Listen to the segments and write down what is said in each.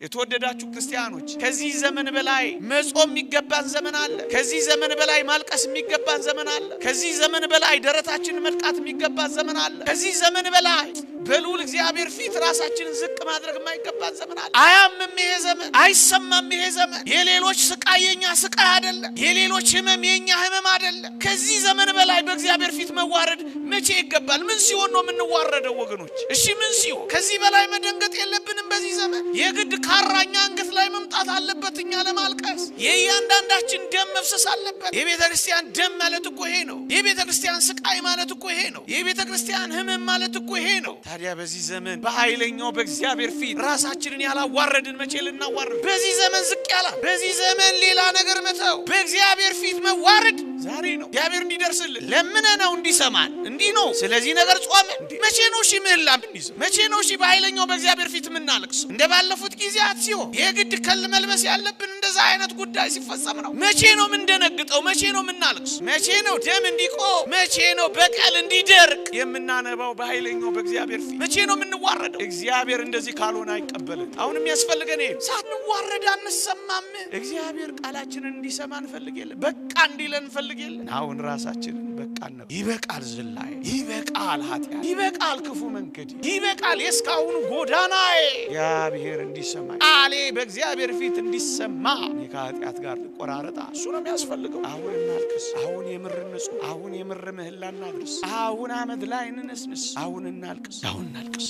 የተወደዳችሁ ክርስቲያኖች፣ ከዚህ ዘመን በላይ መጾም የሚገባን ዘመን አለ። ከዚህ ዘመን በላይ ማልቀስ የሚገባን ዘመን አለ። ከዚህ ዘመን በላይ ደረታችንን መልቃት የሚገባን ዘመን አለ። ከዚህ ዘመን በላይ በልዑል እግዚአብሔር ፊት ራሳችንን ዝቅ ማድረግ የማይገባን ዘመን አለ። አያምም ይሄ ዘመን፣ አይሰማም ይሄ ዘመን። የሌሎች ስቃይ የኛ ስቃይ አይደለም። የሌሎች ህመም የኛ ህመም አይደለም። ከዚህ ዘመን በላይ በእግዚአብሔር ፊት መዋረድ መቼ ይገባል? ምን ሲሆን ነው የምንዋረደው ወገኖች? እሺ ምን ሲሆን? ከዚህ በላይ መደንገጥ የለብንም። በዚህ ዘመን የግድ ካራኛ አንገት ላይ መምጣት አለበት እኛ ለማልቀስ። የእያንዳንዳችን ደም መፍሰስ አለበት። የቤተ ክርስቲያን ደም ማለት እኮ ይሄ ነው። የቤተ ክርስቲያን ስቃይ ማለት እኮ ይሄ ነው። የቤተ ክርስቲያን ህመም ማለት እኮ ይሄ ነው። ታዲያ በዚህ ዘመን በኃይለኛው በእግዚአብሔር ፊት ራሳችንን ያላዋረድን መቼ ልናዋርድ? በዚህ ዘመን ዝቅ ያላል፣ በዚህ ዘመን ሌላ ነገር መተው፣ በእግዚአብሔር ፊት መዋረድ ዛሬ ነው። እግዚአብሔር እንዲደርስልን ለምነ ነው እንዲሰማን እንዲህ ነው። ስለዚህ ነገር ጾመ መቼ ነው እሺ ምህላ ምንይዘው? መቼ ነው እሺ በኃይለኛው በእግዚአብሔር ፊት የምናለቅሰው? እንደ ባለፉት ጊዜያት ሲሆን የግድ ከል መልበስ ያለብን እንደዛ አይነት ጉዳይ ሲፈጸም ነው። መቼ ነው የምንደነግጠው? መቼ ነው የምናለቅሰው? መቼ ነው ደም እንዲቆም? መቼ ነው በቀል እንዲደርቅ የምናነባው? በኃይለኛው በእግዚአብሔር ፊት መቼ ነው የምንዋረደው? እግዚአብሔር እንደዚህ ካልሆነ አይቀበልን። አሁን የሚያስፈልገን ይሄ ሳንዋረድ አንሰማም። እግዚአብሔር ቃላችንን እንዲሰማ እንፈልግ የለ፣ በቃ እንዲለን እንፈልግ የለ። አሁን ራሳችንን በቃ ነው። ይበቃል ዝላይ፣ ይበቃል ኃጢአት፣ ይበቃል ክፉ መንገድ፣ ይበቃል የእስካሁኑ ጎዳናዬ። እግዚአብሔር እንዲሰማ ቃሌ በእግዚአብሔር ፊት እንዲሰማ እኔ ከኃጢአት ጋር ልቆራረጣ። እሱ ነው የሚያስፈልገው። አሁን እናልቅስ፣ አሁን የምር ንጹህ፣ አሁን የምር ምህላ እናድርስ፣ አሁን አመድ ላይ እንነስንስ፣ አሁን እናልቅስ፣ አሁን እናልቅስ።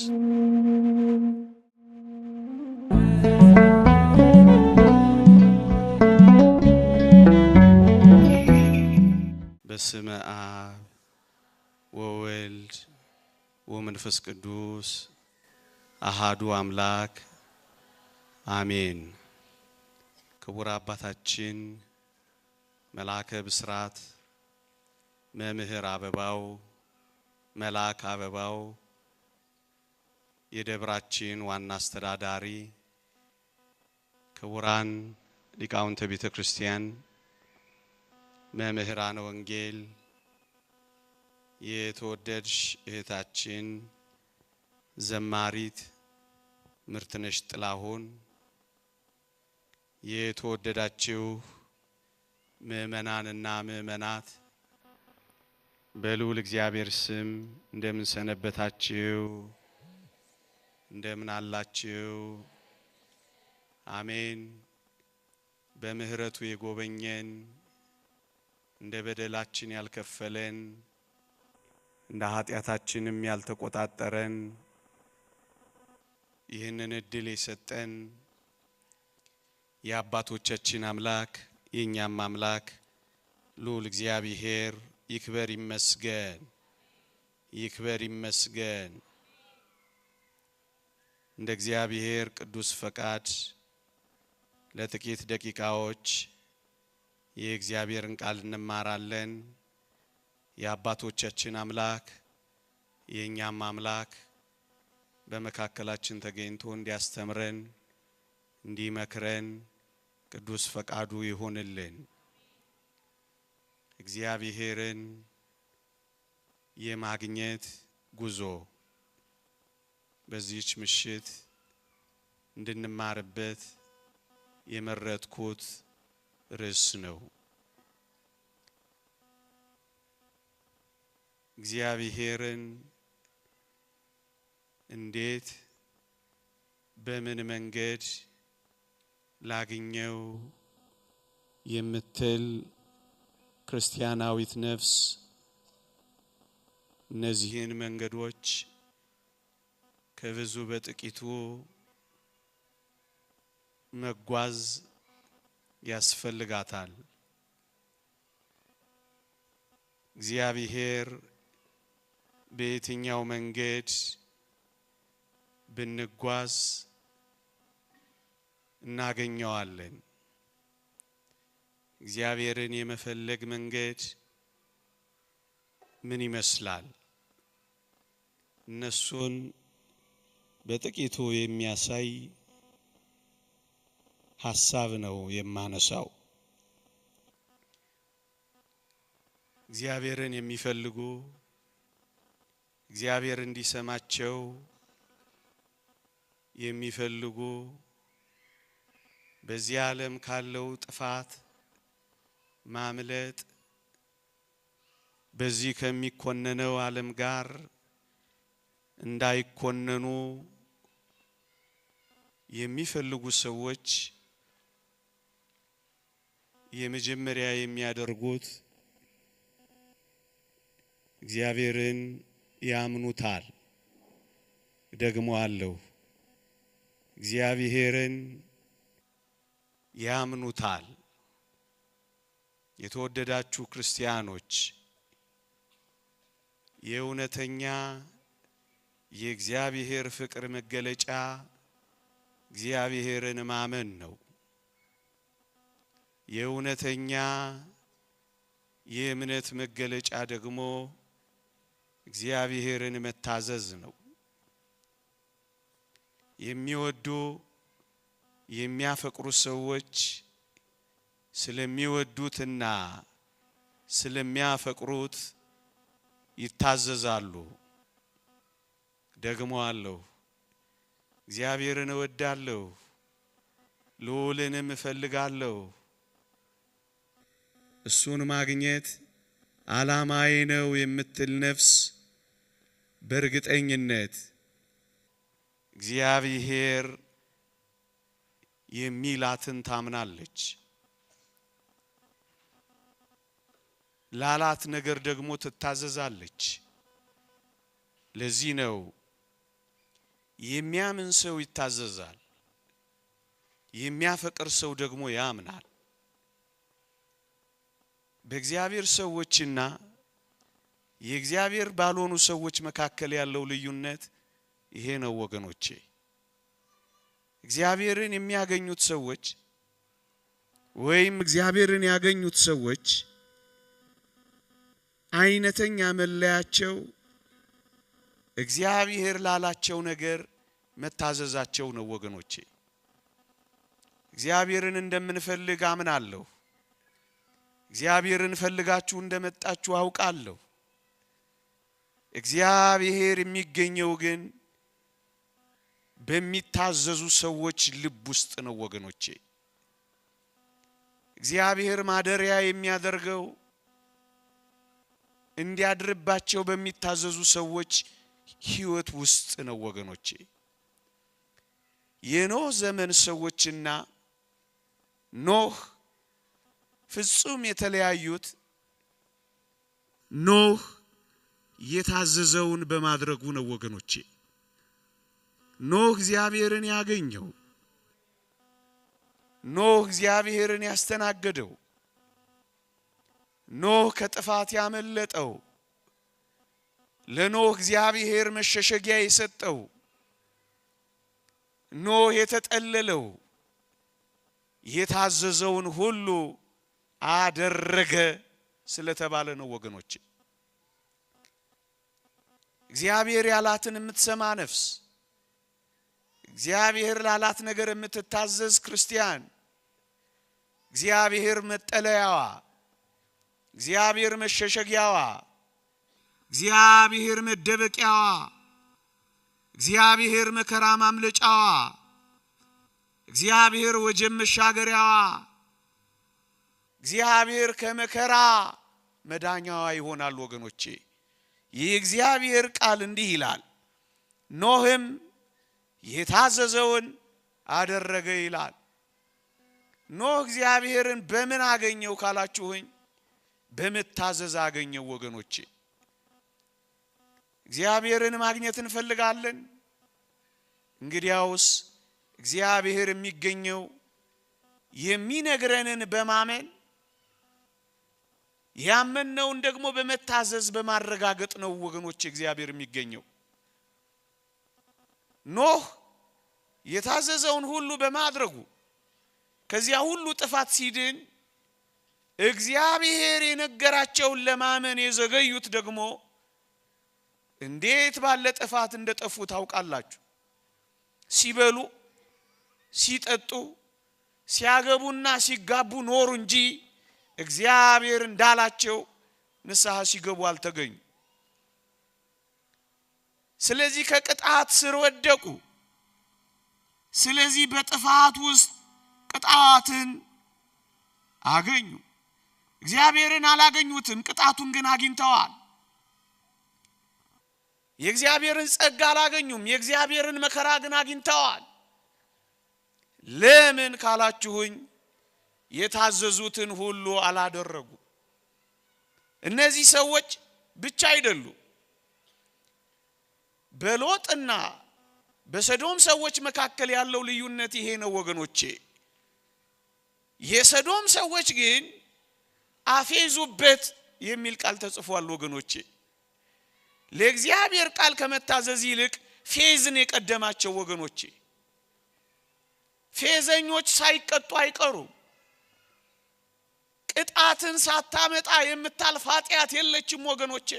በስመ አብ ወወልድ ወመንፈስ ቅዱስ አሃዱ አምላክ አሜን። ክቡር አባታችን መልአከ ብስራት መምህር አበባው መልአክ አበባው የደብራችን ዋና አስተዳዳሪ፣ ክቡራን ሊቃውንተ ቤተ ክርስቲያን፣ መምህራነ ወንጌል፣ የተወደድሽ እህታችን ዘማሪት ምርትነሽ ጥላሁን፣ የተወደዳችሁ ምእመናንና ምእመናት፣ በልዑል እግዚአብሔር ስም እንደምን ሰነበታችሁ? እንደምን አላችሁ? አሜን። በምህረቱ የጎበኘን፣ እንደ በደላችን ያልከፈለን፣ እንደ ኃጢአታችንም ያልተቆጣጠረን፣ ይህንን እድል የሰጠን የአባቶቻችን አምላክ የእኛም አምላክ ልዑል እግዚአብሔር ይክበር ይመስገን፣ ይክበር ይመስገን። እንደ እግዚአብሔር ቅዱስ ፈቃድ ለጥቂት ደቂቃዎች የእግዚአብሔርን ቃል እንማራለን። የአባቶቻችን አምላክ የእኛም አምላክ በመካከላችን ተገኝቶ እንዲያስተምረን፣ እንዲመክረን ቅዱስ ፈቃዱ ይሆንልን። እግዚአብሔርን የማግኘት ጉዞ በዚህች ምሽት እንድንማርበት የመረጥኩት ርዕስ ነው። እግዚአብሔርን እንዴት በምን መንገድ ላግኘው የምትል ክርስቲያናዊት ነፍስ እነዚህን መንገዶች ከብዙ በጥቂቱ መጓዝ ያስፈልጋታል። እግዚአብሔር በየትኛው መንገድ ብንጓዝ እናገኘዋለን? እግዚአብሔርን የመፈለግ መንገድ ምን ይመስላል? እነሱን በጥቂቱ የሚያሳይ ሐሳብ ነው የማነሳው። እግዚአብሔርን የሚፈልጉ፣ እግዚአብሔር እንዲሰማቸው የሚፈልጉ፣ በዚህ ዓለም ካለው ጥፋት ማምለጥ፣ በዚህ ከሚኮነነው ዓለም ጋር እንዳይኮነኑ የሚፈልጉ ሰዎች የመጀመሪያ የሚያደርጉት እግዚአብሔርን ያምኑታል። ደግሞ አለው እግዚአብሔርን ያምኑታል። የተወደዳችሁ ክርስቲያኖች፣ የእውነተኛ የእግዚአብሔር ፍቅር መገለጫ እግዚአብሔርን ማመን ነው። የእውነተኛ የእምነት መገለጫ ደግሞ እግዚአብሔርን መታዘዝ ነው። የሚወዱ የሚያፈቅሩ ሰዎች ስለሚወዱትና ስለሚያፈቅሩት ይታዘዛሉ። ደግሞ አለው እግዚአብሔርን እወዳለሁ፣ ልዑልንም እፈልጋለሁ፣ እሱን ማግኘት ዓላማዬ ነው የምትል ነፍስ በእርግጠኝነት እግዚአብሔር የሚላትን ታምናለች። ላላት ነገር ደግሞ ትታዘዛለች። ለዚህ ነው የሚያምን ሰው ይታዘዛል፣ የሚያፈቅር ሰው ደግሞ ያምናል። በእግዚአብሔር ሰዎችና የእግዚአብሔር ባልሆኑ ሰዎች መካከል ያለው ልዩነት ይሄ ነው ወገኖቼ። እግዚአብሔርን የሚያገኙት ሰዎች ወይም እግዚአብሔርን ያገኙት ሰዎች አይነተኛ መለያቸው እግዚአብሔር ላላቸው ነገር መታዘዛቸው ነው ወገኖቼ። እግዚአብሔርን እንደምንፈልግ አምናለሁ። እግዚአብሔርን ፈልጋችሁ እንደመጣችሁ አውቃለሁ። እግዚአብሔር የሚገኘው ግን በሚታዘዙ ሰዎች ልብ ውስጥ ነው ወገኖቼ። እግዚአብሔር ማደሪያ የሚያደርገው እንዲያድርባቸው በሚታዘዙ ሰዎች ሕይወት ውስጥ ነው ወገኖቼ። የኖህ ዘመን ሰዎችና ኖህ ፍጹም የተለያዩት ኖህ የታዘዘውን በማድረጉ ነው ወገኖቼ። ኖህ እግዚአብሔርን ያገኘው፣ ኖህ እግዚአብሔርን ያስተናገደው፣ ኖህ ከጥፋት ያመለጠው፣ ለኖህ እግዚአብሔር መሸሸጊያ የሰጠው፣ ኖህ የተጠለለው የታዘዘውን ሁሉ አደረገ ስለተባለ ነው ወገኖቼ። እግዚአብሔር ያላትን የምትሰማ ነፍስ፣ እግዚአብሔር ላላት ነገር የምትታዘዝ ክርስቲያን፣ እግዚአብሔር መጠለያዋ፣ እግዚአብሔር መሸሸጊያዋ፣ እግዚአብሔር መደበቂያዋ፣ እግዚአብሔር መከራ ማምለጫዋ፣ እግዚአብሔር ወጀብ መሻገሪያዋ፣ እግዚአብሔር ከመከራ መዳኛዋ ይሆናል ወገኖቼ። የእግዚአብሔር ቃል እንዲህ ይላል፣ ኖህም የታዘዘውን አደረገ ይላል። ኖህ እግዚአብሔርን በምን አገኘው ካላችሁኝ፣ በመታዘዝ አገኘው ወገኖቼ። እግዚአብሔርን ማግኘት እንፈልጋለን። እንግዲያውስ እግዚአብሔር የሚገኘው የሚነግረንን በማመን ያመነውን ደግሞ በመታዘዝ በማረጋገጥ ነው ወገኖች እግዚአብሔር የሚገኘው። ኖህ የታዘዘውን ሁሉ በማድረጉ ከዚያ ሁሉ ጥፋት ሲድን እግዚአብሔር የነገራቸውን ለማመን የዘገዩት ደግሞ እንዴት ባለ ጥፋት እንደጠፉ ታውቃላችሁ። ሲበሉ፣ ሲጠጡ፣ ሲያገቡና ሲጋቡ ኖሩ እንጂ እግዚአብሔር እንዳላቸው ንስሐ ሲገቡ አልተገኙ። ስለዚህ ከቅጣት ስር ወደቁ። ስለዚህ በጥፋት ውስጥ ቅጣትን አገኙ። እግዚአብሔርን አላገኙትም፣ ቅጣቱን ግን አግኝተዋል። የእግዚአብሔርን ጸጋ አላገኙም፣ የእግዚአብሔርን መከራ ግን አግኝተዋል። ለምን ካላችሁኝ የታዘዙትን ሁሉ አላደረጉ። እነዚህ ሰዎች ብቻ አይደሉ። በሎጥና በሰዶም ሰዎች መካከል ያለው ልዩነት ይሄ ነው ወገኖቼ። የሰዶም ሰዎች ግን አፌዙበት የሚል ቃል ተጽፏል ወገኖቼ። ለእግዚአብሔር ቃል ከመታዘዝ ይልቅ ፌዝን የቀደማቸው ወገኖቼ። ፌዘኞች ሳይቀጡ አይቀሩም። ቅጣትን ሳታመጣ የምታልፍ ኃጢአት የለችም ወገኖቼ።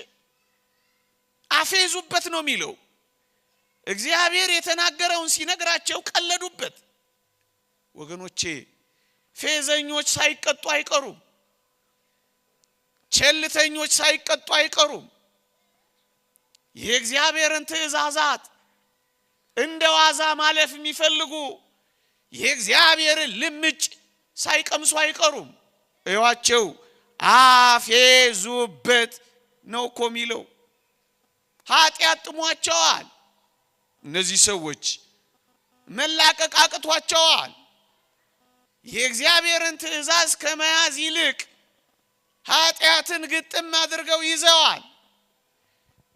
አፌዙበት ነው የሚለው። እግዚአብሔር የተናገረውን ሲነግራቸው ቀለዱበት ወገኖቼ። ፌዘኞች ሳይቀጡ አይቀሩም። ቸልተኞች ሳይቀጡ አይቀሩም። የእግዚአብሔርን ትእዛዛት እንደ ዋዛ ማለፍ የሚፈልጉ የእግዚአብሔርን ልምጭ ሳይቀምሱ አይቀሩም። እዩዋቸው፣ አፌዙበት ነው እኮ የሚለው። ኃጢአት ጥሟቸዋል። እነዚህ ሰዎች መላቀቅ አቅቷቸዋል። የእግዚአብሔርን ትእዛዝ ከመያዝ ይልቅ ኃጢአትን ግጥም አድርገው ይዘዋል።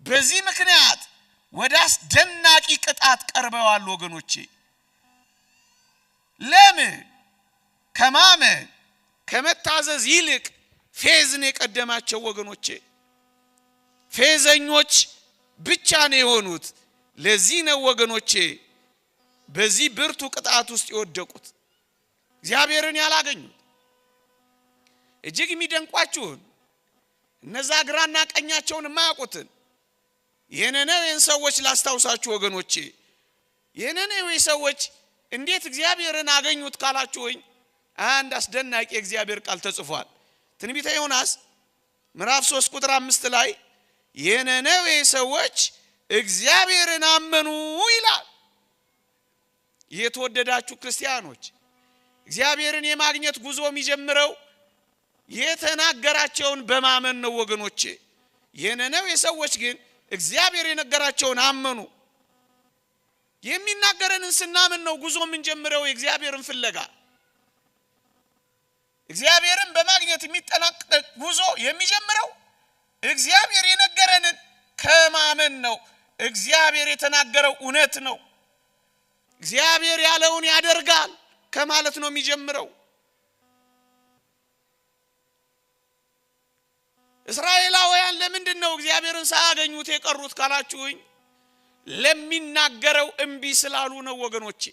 በዚህ ምክንያት ወደ አስደናቂ ቅጣት ቀርበዋል ወገኖቼ። ለምን? ከማመን ከመታዘዝ ይልቅ ፌዝን የቀደማቸው ወገኖቼ። ፌዘኞች ብቻ ነው የሆኑት። ለዚህ ነው ወገኖቼ በዚህ ብርቱ ቅጣት ውስጥ የወደቁት፣ እግዚአብሔርን ያላገኙት። እጅግ የሚደንቋችሁን እነዛ ግራና ቀኛቸውን የማያውቁትን የነነዌን ሰዎች ላስታውሳችሁ ወገኖቼ። የነነዌ ሰዎች እንዴት እግዚአብሔርን አገኙት ካላችሁኝ አንድ አስደናቂ የእግዚአብሔር ቃል ተጽፏል። ትንቢተ ዮናስ ምዕራፍ 3 ቁጥር 5 ላይ የነነዌ ሰዎች እግዚአብሔርን አመኑ ይላል። የተወደዳችሁ ክርስቲያኖች፣ እግዚአብሔርን የማግኘት ጉዞ የሚጀምረው የተናገራቸውን በማመን ነው ወገኖቼ። የነነዌ ሰዎች ግን እግዚአብሔር የነገራቸውን አመኑ። የሚናገረንን ስናምን ነው ጉዞ የምንጀምረው የእግዚአብሔርን ፍለጋ። እግዚአብሔርን በማግኘት የሚጠናቀቅ ጉዞ የሚጀምረው እግዚአብሔር የነገረንን ከማመን ነው። እግዚአብሔር የተናገረው እውነት ነው። እግዚአብሔር ያለውን ያደርጋል ከማለት ነው የሚጀምረው። እስራኤላውያን ለምንድን ነው እግዚአብሔርን ሳያገኙት የቀሩት ካላችሁኝ ለሚናገረው እምቢ ስላሉ ነው ወገኖቼ።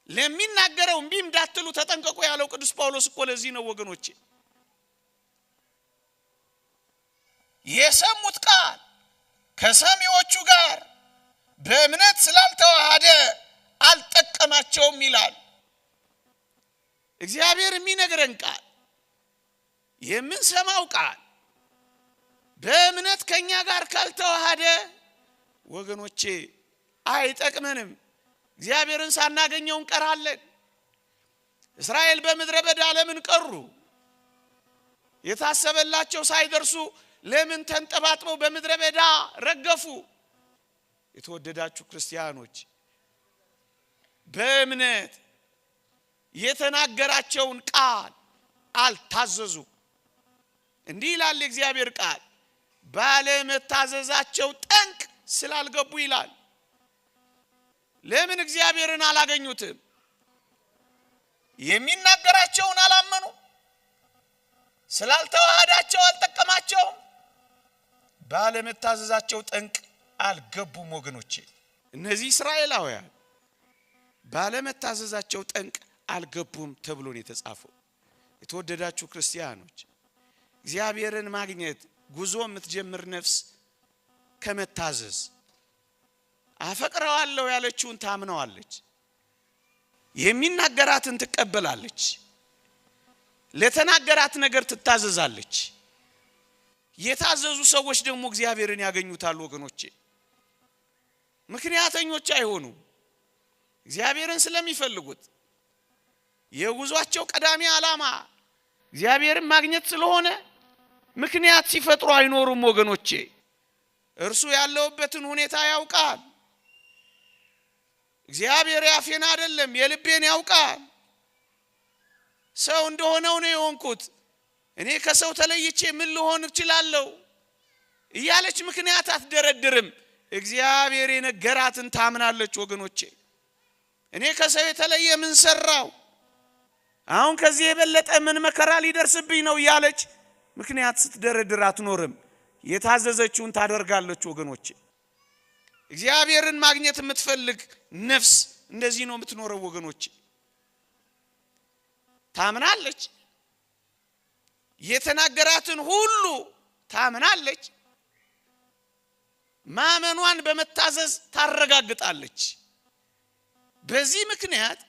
ለሚናገረው እምቢ እንዳትሉ ተጠንቀቁ ያለው ቅዱስ ጳውሎስ እኮ ለዚህ ነው ወገኖቼ። የሰሙት ቃል ከሰሚዎቹ ጋር በእምነት ስላልተዋሃደ አልጠቀማቸውም ይላል። እግዚአብሔር የሚነግረን ቃል፣ የምንሰማው ቃል በእምነት ከኛ ጋር ካልተዋሃደ ወገኖቼ አይጠቅመንም። እግዚአብሔርን ሳናገኘው እንቀራለን። እስራኤል በምድረ በዳ ለምን ቀሩ? የታሰበላቸው ሳይደርሱ ለምን ተንጠባጥበው በምድረ በዳ ረገፉ? የተወደዳችሁ ክርስቲያኖች፣ በእምነት የተናገራቸውን ቃል አልታዘዙ። እንዲህ ይላል የእግዚአብሔር ቃል፣ ባለመታዘዛቸው ጠንቅ ስላልገቡ ይላል። ለምን እግዚአብሔርን አላገኙትም? የሚናገራቸውን አላመኑ፣ ስላልተዋሃዳቸው አልጠቀማቸውም። ባለመታዘዛቸው ጠንቅ አልገቡም ወገኖቼ። እነዚህ እስራኤላውያን ባለመታዘዛቸው ጠንቅ አልገቡም ተብሎ ነው የተጻፈው። የተወደዳችሁ ክርስቲያኖች፣ እግዚአብሔርን ማግኘት ጉዞ የምትጀምር ነፍስ ከመታዘዝ አፈቅረዋለሁ ያለችውን ታምነዋለች፣ የሚናገራትን ትቀበላለች፣ ለተናገራት ነገር ትታዘዛለች። የታዘዙ ሰዎች ደግሞ እግዚአብሔርን ያገኙታል ወገኖቼ። ምክንያተኞች አይሆኑም። እግዚአብሔርን ስለሚፈልጉት፣ የጉዟቸው ቀዳሚ ዓላማ እግዚአብሔርን ማግኘት ስለሆነ ምክንያት ሲፈጥሩ አይኖሩም ወገኖቼ። እርሱ ያለውበትን ሁኔታ ያውቃል። እግዚአብሔር ያፌን አይደለም የልቤን ያውቃል። ሰው እንደሆነው ነው የሆንኩት፣ እኔ ከሰው ተለይቼ ምን ልሆን እችላለሁ እያለች ምክንያት አትደረድርም። እግዚአብሔር የነገራትን ታምናለች ወገኖቼ። እኔ ከሰው የተለየ ምን ሰራው? አሁን ከዚህ የበለጠ ምን መከራ ሊደርስብኝ ነው እያለች ምክንያት ስትደረድር አትኖርም። የታዘዘችውን ታደርጋለች ወገኖቼ። እግዚአብሔርን ማግኘት የምትፈልግ ነፍስ እንደዚህ ነው የምትኖረው ወገኖቼ። ታምናለች፣ የተናገራትን ሁሉ ታምናለች። ማመኗን በመታዘዝ ታረጋግጣለች። በዚህ ምክንያት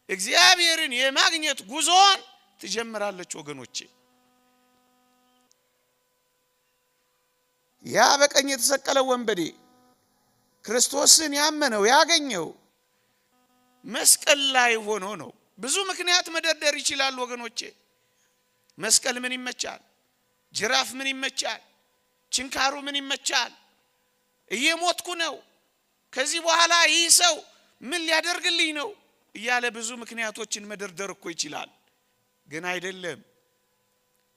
እግዚአብሔርን የማግኘት ጉዞዋን ትጀምራለች ወገኖቼ። ያ በቀኝ የተሰቀለው ወንበዴ ክርስቶስን ያመነው ያገኘው መስቀል ላይ ሆኖ ነው። ብዙ ምክንያት መደርደር ይችላል ወገኖቼ። መስቀል ምን ይመቻል? ጅራፍ ምን ይመቻል? ችንካሩ ምን ይመቻል? እየሞትኩ ነው፣ ከዚህ በኋላ ይህ ሰው ምን ሊያደርግልኝ ነው እያለ ብዙ ምክንያቶችን መደርደር እኮ ይችላል። ግን አይደለም።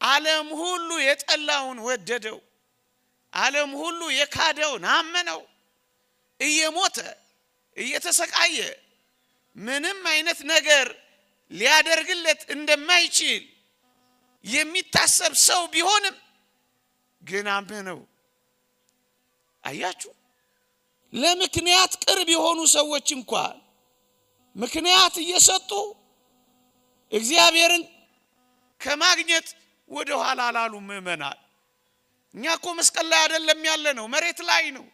ዓለም ሁሉ የጠላውን ወደደው፣ ዓለም ሁሉ የካደውን አመነው። እየሞተ እየተሰቃየ ምንም አይነት ነገር ሊያደርግለት እንደማይችል የሚታሰብ ሰው ቢሆንም ግን አመነው። አያችሁ፣ ለምክንያት ቅርብ የሆኑ ሰዎች እንኳን ምክንያት እየሰጡ እግዚአብሔርን ከማግኘት ወደ ኋላ አላሉ ምዕመናን። እኛ እኮ መስቀል ላይ አይደለም ያለ ነው፣ መሬት ላይ ነው።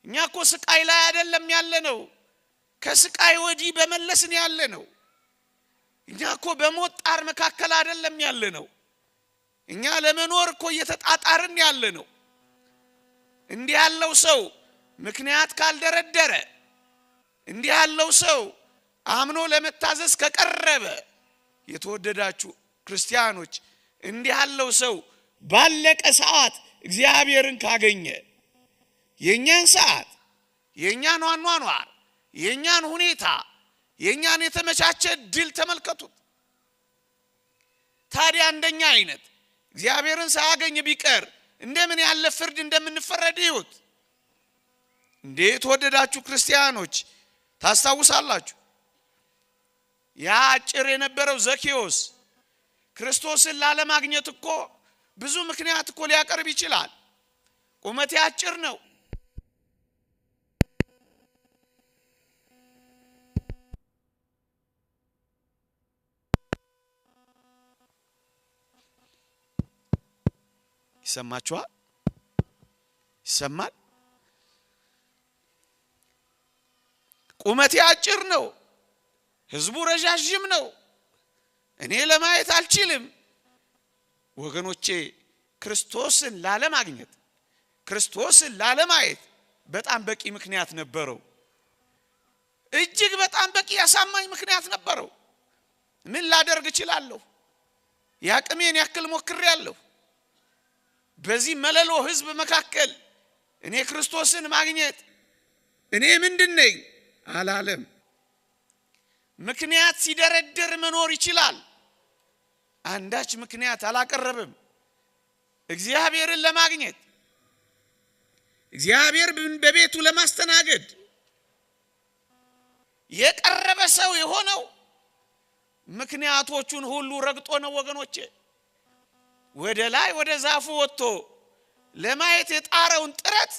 እኛ እኮ ስቃይ ላይ አይደለም ያለ ነው፣ ከስቃይ ወዲህ በመለስን ያለ ነው። እኛ እኮ በሞት ጣር መካከል አይደለም ያለ ነው። እኛ ለመኖር እኮ እየተጣጣርን ያለ ነው። እንዲህ ያለው ሰው ምክንያት ካልደረደረ፣ እንዲህ ያለው ሰው አምኖ ለመታዘዝ ከቀረበ፣ የተወደዳችሁ ክርስቲያኖች፣ እንዲህ ያለው ሰው ባለቀ ሰዓት እግዚአብሔርን ካገኘ የእኛን ሰዓት፣ የእኛን አኗኗር፣ የእኛን ሁኔታ፣ የእኛን የተመቻቸ ድል ተመልከቱት። ታዲያ እንደኛ አይነት እግዚአብሔርን ሳያገኝ ቢቀር እንደምን ያለ ፍርድ እንደምንፈረድ እዩት። እንዴ የተወደዳችሁ ክርስቲያኖች ታስታውሳላችሁ? ያ አጭር የነበረው ዘኬዎስ ክርስቶስን ላለማግኘት እኮ ብዙ ምክንያት እኮ ሊያቀርብ ይችላል። ቁመቴ አጭር ነው፣ ይሰማችኋል? ይሰማል? ቁመቴ አጭር ነው፣ ህዝቡ ረዣዥም ነው፣ እኔ ለማየት አልችልም። ወገኖቼ ክርስቶስን ላለማግኘት ክርስቶስን ላለማየት በጣም በቂ ምክንያት ነበረው። እጅግ በጣም በቂ አሳማኝ ምክንያት ነበረው። ምን ላደርግ እችላለሁ? የአቅሜን ያክል ሞክሬያለሁ። በዚህ መለሎ ህዝብ መካከል እኔ ክርስቶስን ማግኘት እኔ ምንድን ነኝ አላለም። ምክንያት ሲደረድር መኖር ይችላል። አንዳች ምክንያት አላቀረብም። እግዚአብሔርን ለማግኘት እግዚአብሔር በቤቱ ለማስተናገድ የቀረበ ሰው የሆነው ምክንያቶቹን ሁሉ ረግጦ ነው ወገኖቼ። ወደ ላይ ወደ ዛፉ ወጥቶ ለማየት የጣረውን ጥረት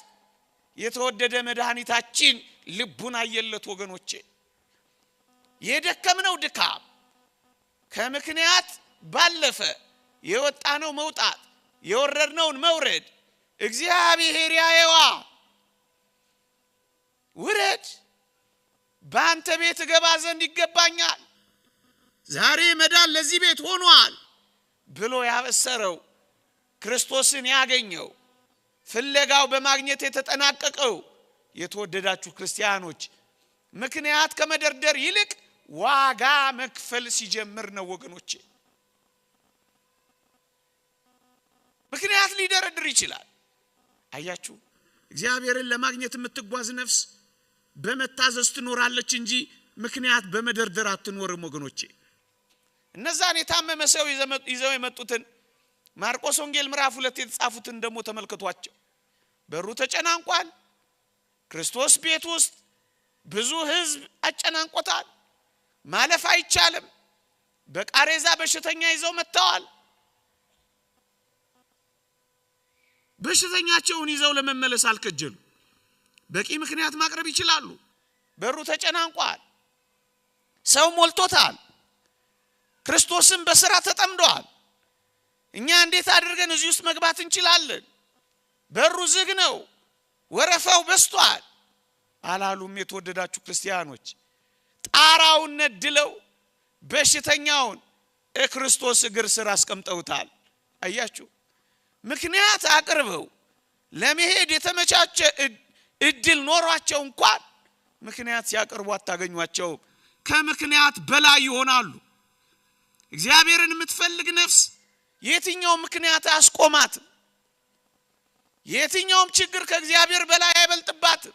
የተወደደ መድኃኒታችን ልቡን አየለት ወገኖቼ። የደከምነው ድካም ከምክንያት ባለፈ የወጣነው መውጣት የወረድነውን መውረድ እግዚአብሔር ያየዋ። ውረድ፣ በአንተ ቤት እገባ ዘንድ ይገባኛል፣ ዛሬ መዳን ለዚህ ቤት ሆኗል ብሎ ያበሰረው ክርስቶስን ያገኘው ፍለጋው በማግኘት የተጠናቀቀው የተወደዳችሁ ክርስቲያኖች ምክንያት ከመደርደር ይልቅ ዋጋ መክፈል ሲጀምር ነው ወገኖቼ። ምክንያት ሊደረድር ይችላል። አያችሁ፣ እግዚአብሔርን ለማግኘት የምትጓዝ ነፍስ በመታዘዝ ትኖራለች እንጂ ምክንያት በመደርደር አትኖርም ወገኖቼ። እነዛን የታመመ ሰው ይዘው የመጡትን ማርቆስ ወንጌል ምዕራፍ 2 የተጻፉትን ደግሞ ተመልከቷቸው። በሩ ተጨናንቋል። ክርስቶስ ቤት ውስጥ ብዙ ሕዝብ አጨናንቆታል። ማለፍ አይቻልም። በቃሬዛ በሽተኛ ይዘው መጥተዋል። በሽተኛቸውን ይዘው ለመመለስ አልከጀሉ። በቂ ምክንያት ማቅረብ ይችላሉ። በሩ ተጨናንቋል። ሰው ሞልቶታል። ክርስቶስም በስራ ተጠምደዋል። እኛ እንዴት አድርገን እዚህ ውስጥ መግባት እንችላለን? በሩ ዝግ ነው፣ ወረፋው በዝቷል አላሉም። የተወደዳችሁ ክርስቲያኖች ጣራውን ነድለው በሽተኛውን ክርስቶስ እግር ስር አስቀምጠውታል። አያችሁ፣ ምክንያት አቅርበው ለመሄድ የተመቻቸ እድል ኖሯቸው እንኳን ምክንያት ሲያቀርቡ አታገኟቸውም። ከምክንያት በላይ ይሆናሉ። እግዚአብሔርን የምትፈልግ ነፍስ የትኛውም ምክንያት አያስቆማትም። የትኛውም ችግር ከእግዚአብሔር በላይ አይበልጥባትም።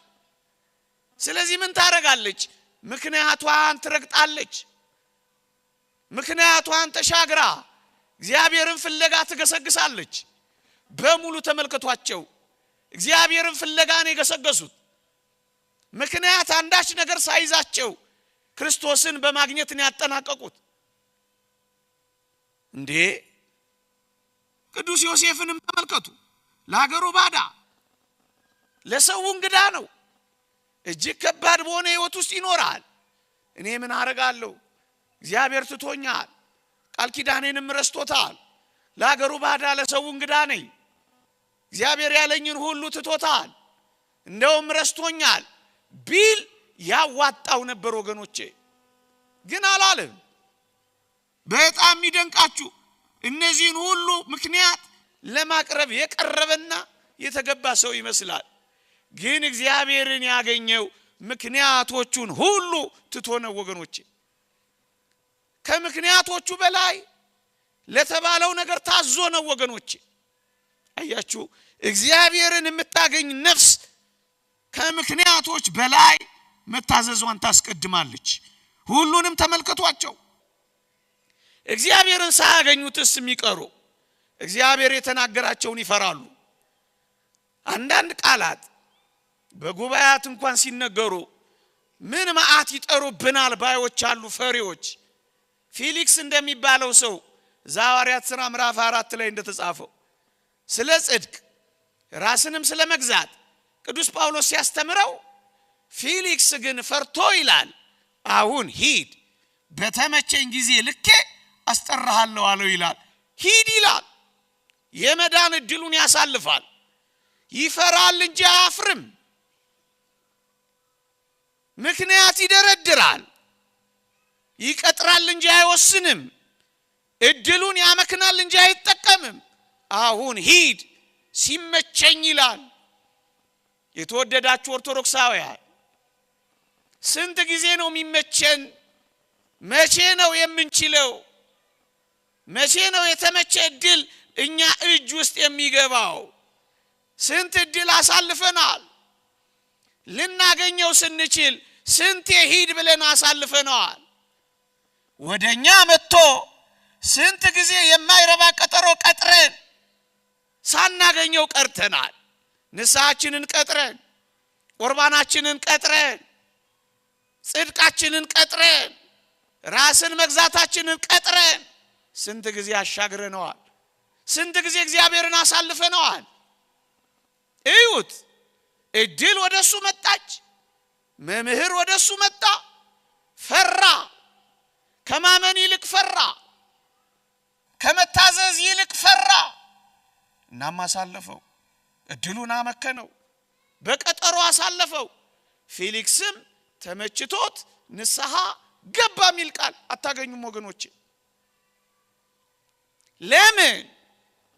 ስለዚህ ምን ታረጋለች? ምክንያቷን ትረግጣለች። ምክንያቷን ተሻግራ እግዚአብሔርን ፍለጋ ትገሰግሳለች። በሙሉ ተመልከቷቸው፣ እግዚአብሔርን ፍለጋ ነው የገሰገሱት። ምክንያት አንዳች ነገር ሳይዛቸው ክርስቶስን በማግኘት ነው ያጠናቀቁት። እንዴ ቅዱስ ዮሴፍንም ተመልከቱ። ለሀገሩ ባዳ፣ ለሰው እንግዳ ነው። እጅግ ከባድ በሆነ ሕይወት ውስጥ ይኖራል። እኔ ምን አረጋለሁ? እግዚአብሔር ትቶኛል፣ ቃል ኪዳኔንም ረስቶታል። ለሀገሩ ባዳ፣ ለሰው እንግዳ ነኝ። እግዚአብሔር ያለኝን ሁሉ ትቶታል፣ እንደውም ረስቶኛል ቢል ያዋጣው ነበር ወገኖቼ። ግን አላለም። በጣም የሚደንቃችሁ እነዚህን ሁሉ ምክንያት ለማቅረብ የቀረበና የተገባ ሰው ይመስላል። ግን እግዚአብሔርን ያገኘው ምክንያቶቹን ሁሉ ትቶ ነው ወገኖቼ። ከምክንያቶቹ በላይ ለተባለው ነገር ታዞ ነው ወገኖቼ። አያችሁ፣ እግዚአብሔርን የምታገኝ ነፍስ ከምክንያቶች በላይ መታዘዟን ታስቀድማለች። ሁሉንም ተመልከቷቸው። እግዚአብሔርን ሳያገኙትስ የሚቀሩ እግዚአብሔር የተናገራቸውን ይፈራሉ። አንዳንድ ቃላት በጉባኤያት እንኳን ሲነገሩ ምን መዓት ይጠሩብናል ባዮች አሉ፣ ፈሪዎች። ፊሊክስ እንደሚባለው ሰው ዘሐዋርያት ሥራ ምዕራፍ 4 ላይ እንደተጻፈው ስለ ጽድቅ ራስንም ስለ መግዛት ቅዱስ ጳውሎስ ሲያስተምረው፣ ፊሊክስ ግን ፈርቶ ይላል፣ አሁን ሂድ በተመቸኝ ጊዜ ልኬ አስጠራሃለሁ አለው ይላል። ሂድ ይላል። የመዳን እድሉን ያሳልፋል። ይፈራል እንጂ አያፍርም። ምክንያት ይደረድራል። ይቀጥራል እንጂ አይወስንም። እድሉን ያመክናል እንጂ አይጠቀምም። አሁን ሂድ ሲመቸኝ ይላል። የተወደዳችሁ ኦርቶዶክሳውያን ስንት ጊዜ ነው የሚመቸን? መቼ ነው የምንችለው? መቼ ነው የተመቸ እድል እኛ እጅ ውስጥ የሚገባው? ስንት እድል አሳልፈናል። ልናገኘው ስንችል ስንቴ ሂድ ብለን አሳልፈነዋል። ወደኛ መጥቶ ስንት ጊዜ የማይረባ ቀጠሮ ቀጥረን ሳናገኘው ቀርተናል። ንስሐችንን ቀጥረን፣ ቁርባናችንን ቀጥረን፣ ጽድቃችንን ቀጥረን፣ ራስን መግዛታችንን ቀጥረን ስንት ጊዜ አሻግረነዋል። ስንት ጊዜ እግዚአብሔርን አሳልፈነዋል። እዩት፣ እድል ወደሱ መጣች፣ መምህር ወደሱ መጣ። ፈራ። ከማመን ይልቅ ፈራ። ከመታዘዝ ይልቅ ፈራ። እናም አሳለፈው። እድሉን አመከነው። በቀጠሮ አሳለፈው። ፊሊክስም ተመችቶት ንስሐ ገባ የሚል ቃል አታገኙም ወገኖቼ። ለምን?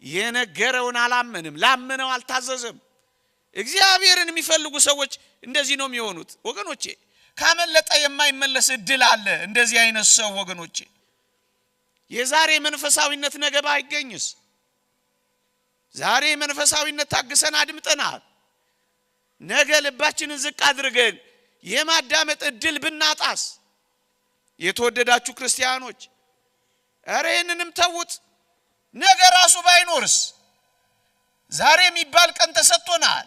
የነገረውን አላመንም። ላመነው አልታዘዘም። እግዚአብሔርን የሚፈልጉ ሰዎች እንደዚህ ነው የሚሆኑት ወገኖቼ። ካመለጠ የማይመለስ እድል አለ። እንደዚህ አይነት ሰው ወገኖቼ የዛሬ መንፈሳዊነት ነገ ባይገኝስ? ዛሬ መንፈሳዊነት ታግሰን አድምጠናል። ነገ ልባችንን ዝቅ አድርገን የማዳመጥ እድል ብናጣስ? የተወደዳችሁ ክርስቲያኖች ኧረ ይህንንም ተዉት። ነገ ራሱ ባይኖርስ? ዛሬ የሚባል ቀን ተሰጥቶናል።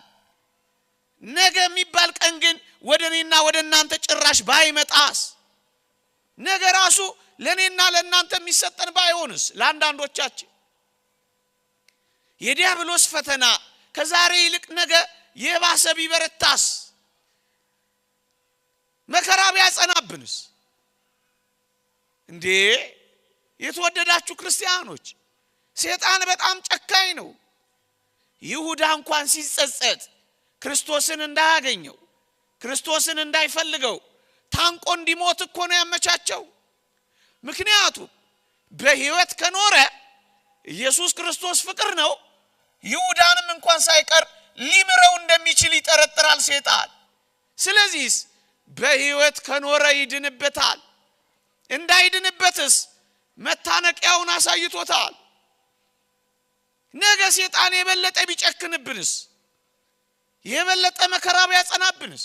ነገ የሚባል ቀን ግን ወደ እኔና ወደ እናንተ ጭራሽ ባይመጣስ? ነገ ራሱ ለእኔና ለእናንተ የሚሰጠን ባይሆንስ? ለአንዳንዶቻችን የዲያብሎስ ፈተና ከዛሬ ይልቅ ነገ የባሰ ቢበረታስ? መከራ ቢያጸናብንስ? እንዴ የተወደዳችሁ ክርስቲያኖች ሰይጣን በጣም ጨካኝ ነው። ይሁዳ እንኳን ሲጸጸት ክርስቶስን እንዳያገኘው ክርስቶስን እንዳይፈልገው ታንቆ እንዲሞት እኮ ነው ያመቻቸው። ምክንያቱም በሕይወት ከኖረ ኢየሱስ ክርስቶስ ፍቅር ነው፣ ይሁዳንም እንኳን ሳይቀር ሊምረው እንደሚችል ይጠረጥራል ሰይጣን። ስለዚህስ በሕይወት ከኖረ ይድንበታል። እንዳይድንበትስ መታነቂያውን አሳይቶታል። ነገ ሰይጣን የበለጠ ቢጨክንብንስ? የበለጠ መከራ ቢያጸናብንስ?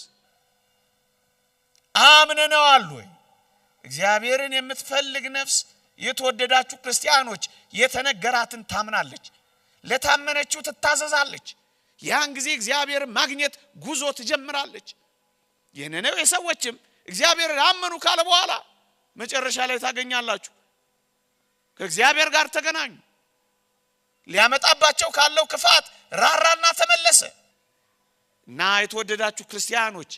አምነነዋል ወይ? እግዚአብሔርን የምትፈልግ ነፍስ የተወደዳችሁ ክርስቲያኖች የተነገራትን ታምናለች፣ ለታመነችው ትታዘዛለች። ያን ጊዜ እግዚአብሔርን ማግኘት ጉዞ ትጀምራለች። የነነዌ ሰዎችም እግዚአብሔርን አመኑ ካለ በኋላ መጨረሻ ላይ ታገኛላችሁ። ከእግዚአብሔር ጋር ተገናኙ። ሊያመጣባቸው ካለው ክፋት ራራና ተመለሰ። እና የተወደዳችሁ ክርስቲያኖች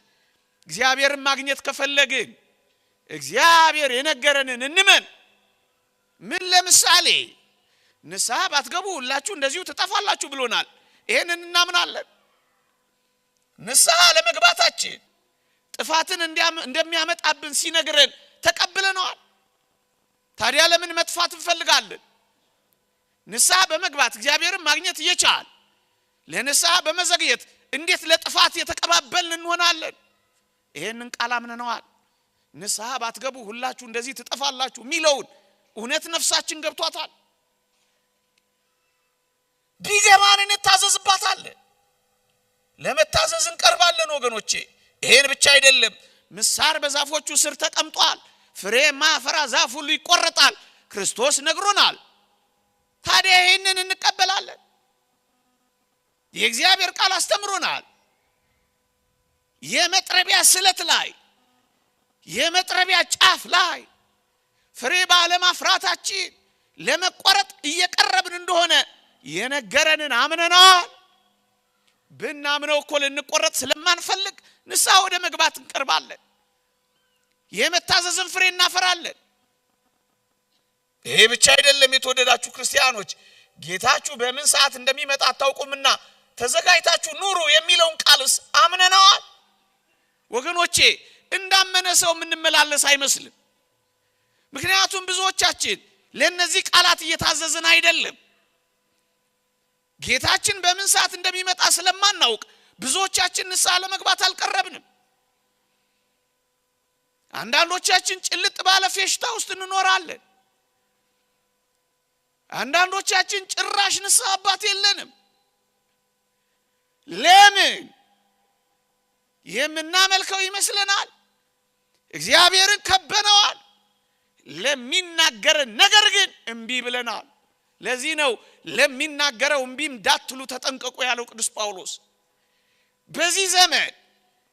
እግዚአብሔርን ማግኘት ከፈለግን እግዚአብሔር የነገረንን እንመን። ምን ለምሳሌ ንስሐ ባትገቡ ሁላችሁ እንደዚሁ ትጠፋላችሁ ብሎናል። ይሄንን እናምናለን። ንስሐ ለመግባታችን ጥፋትን እንደሚያመጣብን ሲነግረን ተቀብለነዋል። ታዲያ ለምን መጥፋት እንፈልጋለን? ንስሐ በመግባት እግዚአብሔርን ማግኘት እየቻል ለንስሐ በመዘግየት እንዴት ለጥፋት የተቀባበልን እንሆናለን? ይሄንን ቃል አምነነዋል። ንስሐ ባትገቡ ሁላችሁ እንደዚህ ትጠፋላችሁ የሚለውን እውነት ነፍሳችን ገብቷታል። ቢገባን እንታዘዝባታለን። ለመታዘዝ እንቀርባለን ወገኖቼ። ይሄን ብቻ አይደለም፣ ምሳር በዛፎቹ ስር ተቀምጧል፣ ፍሬ የማያፈራ ዛፍ ሁሉ ይቆረጣል፣ ክርስቶስ ነግሮናል። ታዲያ ይሄንን እንቀበላለን። የእግዚአብሔር ቃል አስተምሮናል። የመጥረቢያ ስለት ላይ የመጥረቢያ ጫፍ ላይ ፍሬ ባለማፍራታችን ለመቆረጥ እየቀረብን እንደሆነ የነገረንን አምነናል። ብናምነው እኮ ልንቆረጥ ስለማንፈልግ ንስሐ ወደ መግባት እንቀርባለን። የመታዘዝን ፍሬ እናፈራለን። ይሄ ብቻ አይደለም የተወደዳችሁ ክርስቲያኖች፣ ጌታችሁ በምን ሰዓት እንደሚመጣ አታውቁምና ተዘጋጅታችሁ ኑሩ የሚለውን ቃልስ አምነነዋል። ወገኖቼ እንዳመነ ሰው የምንመላለስ አይመስልም። ምክንያቱም ብዙዎቻችን ለነዚህ ቃላት እየታዘዝን አይደለም። ጌታችን በምን ሰዓት እንደሚመጣ ስለማናውቅ ብዙዎቻችን ንስሐ ለመግባት አልቀረብንም። አንዳንዶቻችን ጭልጥ ባለ ፌሽታ ውስጥ እንኖራለን። አንዳንዶቻችን ጭራሽ ንስሐ አባት የለንም። ለምን? የምናመልከው ይመስለናል። እግዚአብሔርን ከበነዋል። ለሚናገረን ነገር ግን እምቢ ብለናል። ለዚህ ነው ለሚናገረው እምቢ እንዳትሉ ተጠንቀቁ ያለው ቅዱስ ጳውሎስ። በዚህ ዘመን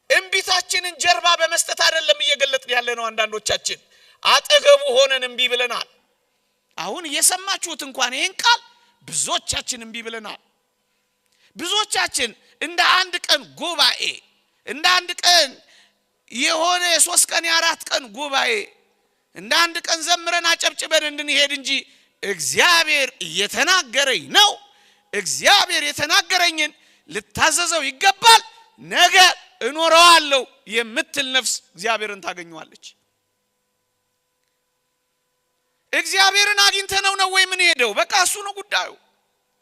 እምቢታችንን ጀርባ በመስጠት አይደለም እየገለጥን ያለ ነው። አንዳንዶቻችን አጠገቡ ሆነን እምቢ ብለናል። አሁን እየሰማችሁት እንኳን ይህን ቃል ብዙዎቻችን እምቢ ብለናል። ብዙዎቻችን እንደ አንድ ቀን ጉባኤ፣ እንደ አንድ ቀን የሆነ የሶስት ቀን የአራት ቀን ጉባኤ እንደ አንድ ቀን ዘምረን አጨብጭበን እንድንሄድ እንጂ እግዚአብሔር እየተናገረኝ ነው፣ እግዚአብሔር የተናገረኝን ልታዘዘው ይገባል፣ ነገ እኖረዋለሁ የምትል ነፍስ እግዚአብሔርን ታገኘዋለች። እግዚአብሔርን አግኝተነው ነው ወይ ምን ሄደው? በቃ እሱ ነው ጉዳዩ።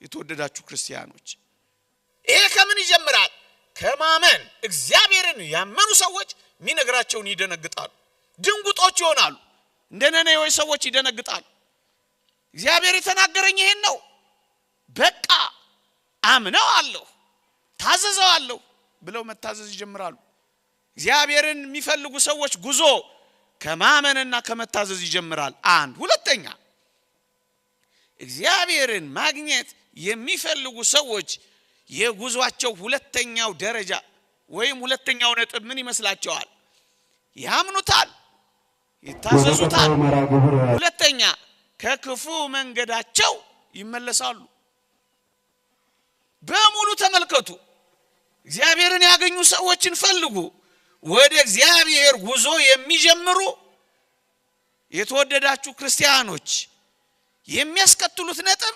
የተወደዳችሁ ክርስቲያኖች ይሄ ከምን ይጀምራል? ከማመን። እግዚአብሔርን ያመኑ ሰዎች የሚነግራቸውን ይደነግጣሉ። ድንጉጦች ይሆናሉ። እንደ ነነዌ ሰዎች ይደነግጣሉ። እግዚአብሔር የተናገረኝ ይሄን ነው፣ በቃ አምነዋለሁ፣ ታዘዘዋለሁ ብለው መታዘዝ ይጀምራሉ። እግዚአብሔርን የሚፈልጉ ሰዎች ጉዞ ከማመንና ከመታዘዝ ይጀምራል። አንድ ሁለተኛ፣ እግዚአብሔርን ማግኘት የሚፈልጉ ሰዎች የጉዟቸው ሁለተኛው ደረጃ ወይም ሁለተኛው ነጥብ ምን ይመስላቸዋል? ያምኑታል፣ ይታዘዙታል። ሁለተኛ ከክፉ መንገዳቸው ይመለሳሉ። በሙሉ ተመልከቱ። እግዚአብሔርን ያገኙ ሰዎችን ፈልጉ። ወደ እግዚአብሔር ጉዞ የሚጀምሩ የተወደዳችሁ ክርስቲያኖች የሚያስከትሉት ነጥብ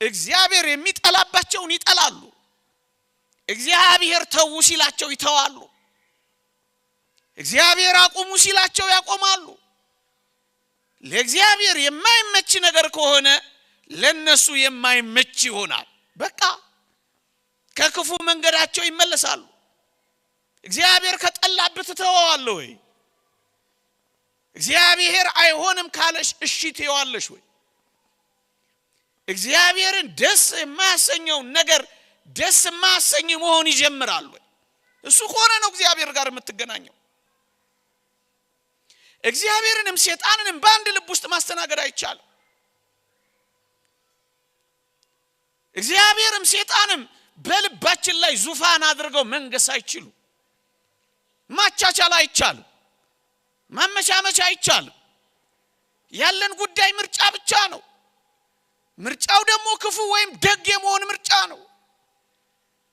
እግዚአብሔር የሚጠላባቸውን ይጠላሉ። እግዚአብሔር ተዉ ሲላቸው ይተዋሉ። እግዚአብሔር አቁሙ ሲላቸው ያቆማሉ። ለእግዚአብሔር የማይመች ነገር ከሆነ ለነሱ የማይመች ይሆናል። በቃ ከክፉ መንገዳቸው ይመለሳሉ። እግዚአብሔር ከጠላብህ ትተወዋለህ ወይ? እግዚአብሔር አይሆንም ካለሽ እሺ ትይዋለሽ ወይ? እግዚአብሔርን ደስ የማያሰኘውን ነገር ደስ የማያሰኝ መሆን ይጀምራል ወይ? እሱ ከሆነ ነው እግዚአብሔር ጋር የምትገናኘው። እግዚአብሔርንም ሴጣንንም በአንድ ልብ ውስጥ ማስተናገድ አይቻልም። እግዚአብሔርም ሴጣንም በልባችን ላይ ዙፋን አድርገው መንገስ አይችሉ። ማቻቻል አይቻልም። ማመቻመች አይቻልም። ያለን ጉዳይ ምርጫ ብቻ ነው። ምርጫው ደግሞ ክፉ ወይም ደግ የመሆን ምርጫ ነው።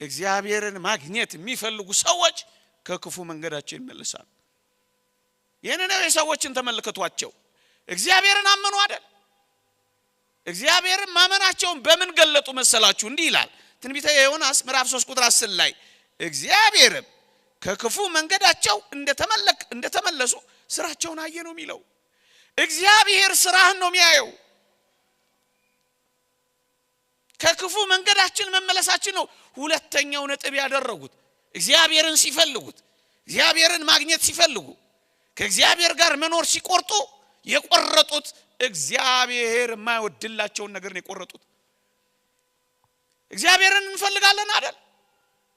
እግዚአብሔርን ማግኘት የሚፈልጉ ሰዎች ከክፉ መንገዳቸው ይመለሳሉ። የነነዌ ሰዎችን ተመልከቷቸው። እግዚአብሔርን አመኑ አይደል? እግዚአብሔርን ማመናቸውን በምን ገለጡ መሰላችሁ? እንዲህ ይላል ትንቢተ ዮናስ ምዕራፍ 3 ቁጥር 10 ላይ እግዚአብሔርም ከክፉ መንገዳቸው እንደተመለሱ ስራቸውን አየ ነው የሚለው። እግዚአብሔር ስራህን ነው የሚያየው። ከክፉ መንገዳችን መመለሳችን ነው ሁለተኛው ነጥብ ያደረጉት። እግዚአብሔርን ሲፈልጉት፣ እግዚአብሔርን ማግኘት ሲፈልጉ፣ ከእግዚአብሔር ጋር መኖር ሲቆርጡ የቆረጡት እግዚአብሔር የማይወድላቸውን ነገር ነው የቆረጡት። እግዚአብሔርን እንፈልጋለን አይደል?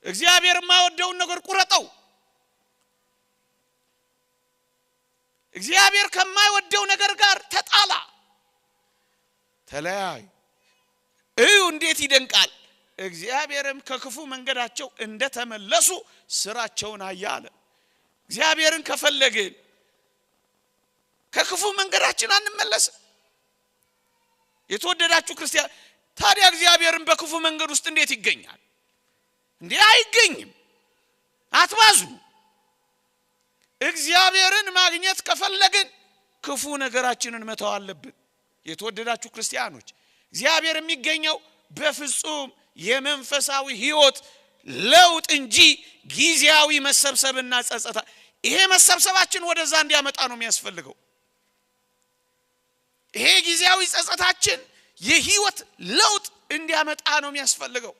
እግዚአብሔር የማይወደውን ነገር ቁረጠው። እግዚአብሔር ከማይወደው ነገር ጋር ተጣላ፣ ተለያይ። እዩ እንዴት ይደንቃል! እግዚአብሔርም ከክፉ መንገዳቸው እንደተመለሱ ስራቸውን አየ አለ። እግዚአብሔርን ከፈለግን ከክፉ መንገዳችን አንመለስም። የተወደዳችሁ ክርስቲያን፣ ታዲያ እግዚአብሔርን በክፉ መንገድ ውስጥ እንዴት ይገኛል? እንዴ አይገኝም። አትባዙ። እግዚአብሔርን ማግኘት ከፈለግን ክፉ ነገራችንን መተው አለብን። የተወደዳችሁ ክርስቲያኖች፣ እግዚአብሔር የሚገኘው በፍጹም የመንፈሳዊ ሕይወት ለውጥ እንጂ ጊዜያዊ መሰብሰብና ጸጸታ፣ ይሄ መሰብሰባችን ወደዛ እንዲያመጣ ነው የሚያስፈልገው። ይሄ ጊዜያዊ ጸጸታችን የሕይወት ለውጥ እንዲያመጣ ነው የሚያስፈልገው።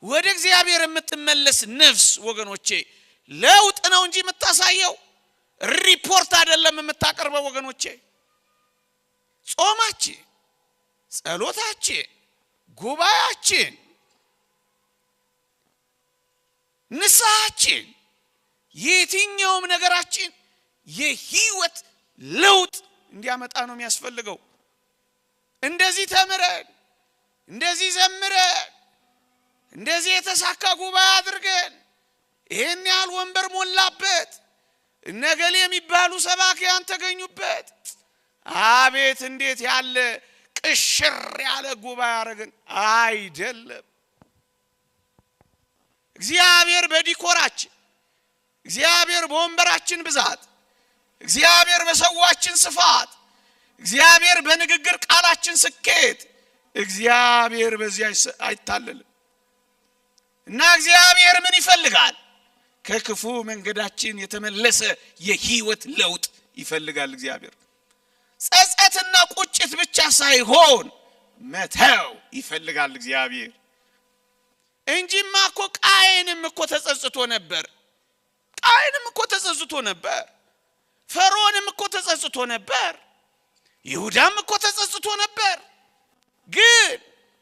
ወደ እግዚአብሔር የምትመለስ ነፍስ ወገኖቼ ለውጥ ነው እንጂ የምታሳየው ሪፖርት አይደለም የምታቀርበው። ወገኖቼ ጾማችን፣ ጸሎታችን፣ ጉባኤያችን፣ ንስሐችን፣ የትኛውም ነገራችን የህይወት ለውጥ እንዲያመጣ ነው የሚያስፈልገው። እንደዚህ ተምረን፣ እንደዚህ ዘምረን፣ እንደዚህ የተሳካ ጉባኤ አድርገን ይህን ያህል ወንበር ሞላበት፣ እነገሌ የሚባሉ ሰባኪያን ተገኙበት፣ አቤት እንዴት ያለ ቅሽር ያለ ጉባኤ አደረግን። አይደለም። እግዚአብሔር በዲኮራችን፣ እግዚአብሔር በወንበራችን ብዛት፣ እግዚአብሔር በሰዋችን ስፋት፣ እግዚአብሔር በንግግር ቃላችን ስኬት፣ እግዚአብሔር በዚህ አይታለልም። እና እግዚአብሔር ምን ይፈልጋል? ከክፉ መንገዳችን የተመለሰ የህይወት ለውጥ ይፈልጋል። እግዚአብሔር ጸጸትና ቁጭት ብቻ ሳይሆን መተው ይፈልጋል እግዚአብሔር። እንጂማ እኮ ቃየንም እኮ ተጸጽቶ ነበር። ቃየንም እኮ ተጸጽቶ ነበር። ፈርዖንም እኮ ተጸጽቶ ነበር። ይሁዳም እኮ ተጸጽቶ ነበር። ግን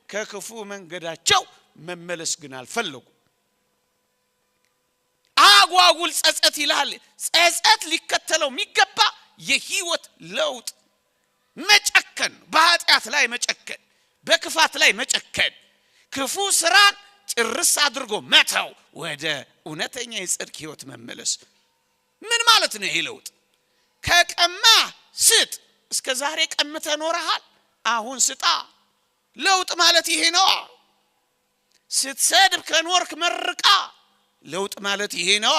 ከክፉ መንገዳቸው መመለስ ግን አልፈለጉ። አጓጉል ጸጸት ይላል። ጸጸት ሊከተለው የሚገባ የህይወት ለውጥ መጨከን፣ በኃጢአት ላይ መጨከን፣ በክፋት ላይ መጨከን፣ ክፉ ስራን ጭርስ አድርጎ መተው፣ ወደ እውነተኛ የጽድቅ ህይወት መመለስ። ምን ማለት ነው ይሄ ለውጥ? ከቀማ ስጥ። እስከ ዛሬ ቀምተህ ኖረሃል፣ አሁን ስጣ። ለውጥ ማለት ይሄ ነው። ስትሰድብ ከኖርክ መርቃ። ለውጥ ማለት ይሄ ነው።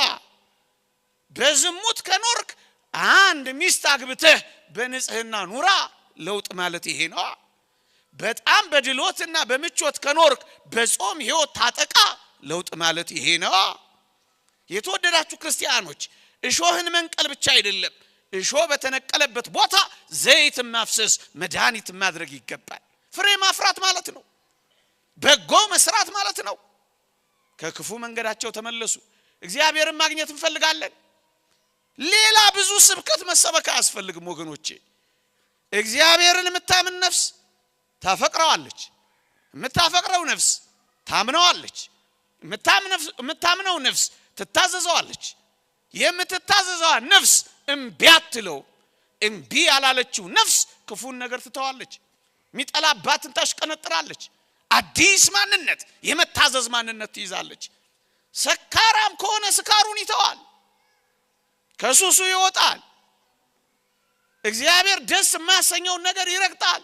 በዝሙት ከኖርክ አንድ ሚስት አግብተህ በንጽህና ኑራ። ለውጥ ማለት ይሄ ነው። በጣም በድሎትና በምቾት ከኖርክ በጾም ህይወት ታጠቃ። ለውጥ ማለት ይሄ ነው። የተወደዳችሁ ክርስቲያኖች፣ እሾህን መንቀል ብቻ አይደለም። እሾህ በተነቀለበት ቦታ ዘይት ማፍሰስ፣ መድኃኒት ማድረግ ይገባል። ፍሬ ማፍራት ማለት ነው። በጎ መስራት ማለት ነው። ከክፉ መንገዳቸው ተመለሱ። እግዚአብሔርን ማግኘት እንፈልጋለን። ሌላ ብዙ ስብከት መሰበክ አያስፈልግም ወገኖቼ። እግዚአብሔርን የምታምን ነፍስ ታፈቅረዋለች። የምታፈቅረው ነፍስ ታምነዋለች። የምታምነው ነፍስ ትታዘዘዋለች። የምትታዘዘዋ ነፍስ እምቢ አትለው። እምቢ ያላለችው ነፍስ ክፉን ነገር ትተዋለች። የሚጠላባትን ታሽቀነጥራለች። አዲስ ማንነት፣ የመታዘዝ ማንነት ትይዛለች። ሰካራም ከሆነ ስካሩን ይተዋል፣ ከሱሱ ይወጣል። እግዚአብሔር ደስ የማያሰኘውን ነገር ይረግጣል።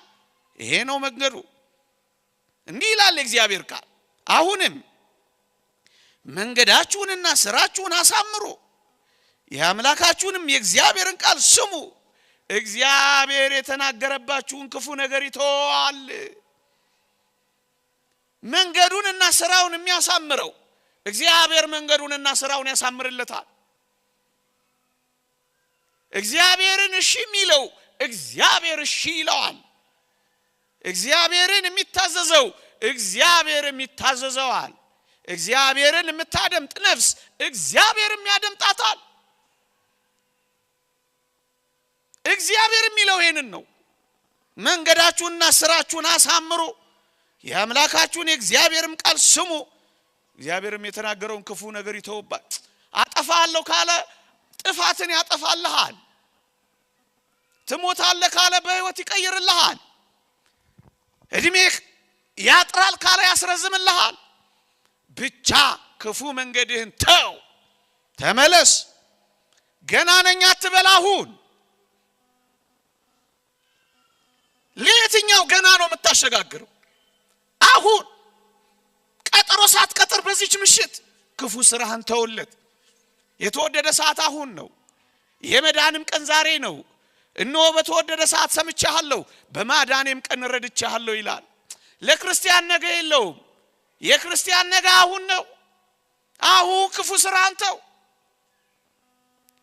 ይሄ ነው መንገዱ። እንዲህ ይላል የእግዚአብሔር ቃል፣ አሁንም መንገዳችሁንና ስራችሁን አሳምሩ፣ የአምላካችሁንም የእግዚአብሔርን ቃል ስሙ። እግዚአብሔር የተናገረባችሁን ክፉ ነገር ይተዋል። መንገዱንና ስራውን የሚያሳምረው እግዚአብሔር መንገዱንና ስራውን ያሳምርለታል። እግዚአብሔርን እሺ የሚለው እግዚአብሔር እሺ ይለዋል። እግዚአብሔርን የሚታዘዘው እግዚአብሔርም ይታዘዘዋል። እግዚአብሔርን የምታደምጥ ነፍስ እግዚአብሔርም ያደምጣታል። እግዚአብሔር የሚለው ይሄንን ነው። መንገዳችሁንና ስራችሁን አሳምሩ፣ የአምላካችሁን የእግዚአብሔርም ቃል ስሙ። እግዚአብሔርም የተናገረውን ክፉ ነገር ይተውባል። አጠፋለሁ ካለ ጥፋትን ያጠፋልሃል። ትሞታለህ ካለ በሕይወት ይቀይርልሃል። እድሜህ ያጥራል ካለ ያስረዝምልሃል። ብቻ ክፉ መንገድህን ተው፣ ተመለስ። ገና ነኝ አትበል። አሁን ለየትኛው ገና ነው የምታሸጋግረው? አሁን ቀጠሮ ሳትቀጥር በዚች ምሽት ክፉ ስራህን ተውለት። የተወደደ ሰዓት አሁን ነው። የመዳንም ቀን ዛሬ ነው። እነሆ በተወደደ ሰዓት ሰምቼሃለሁ፣ በማዳኔም ቀን ረድቼሃለሁ ይላል። ለክርስቲያን ነገ የለውም። የክርስቲያን ነገ አሁን ነው። አሁን ክፉ ስራህን ተው።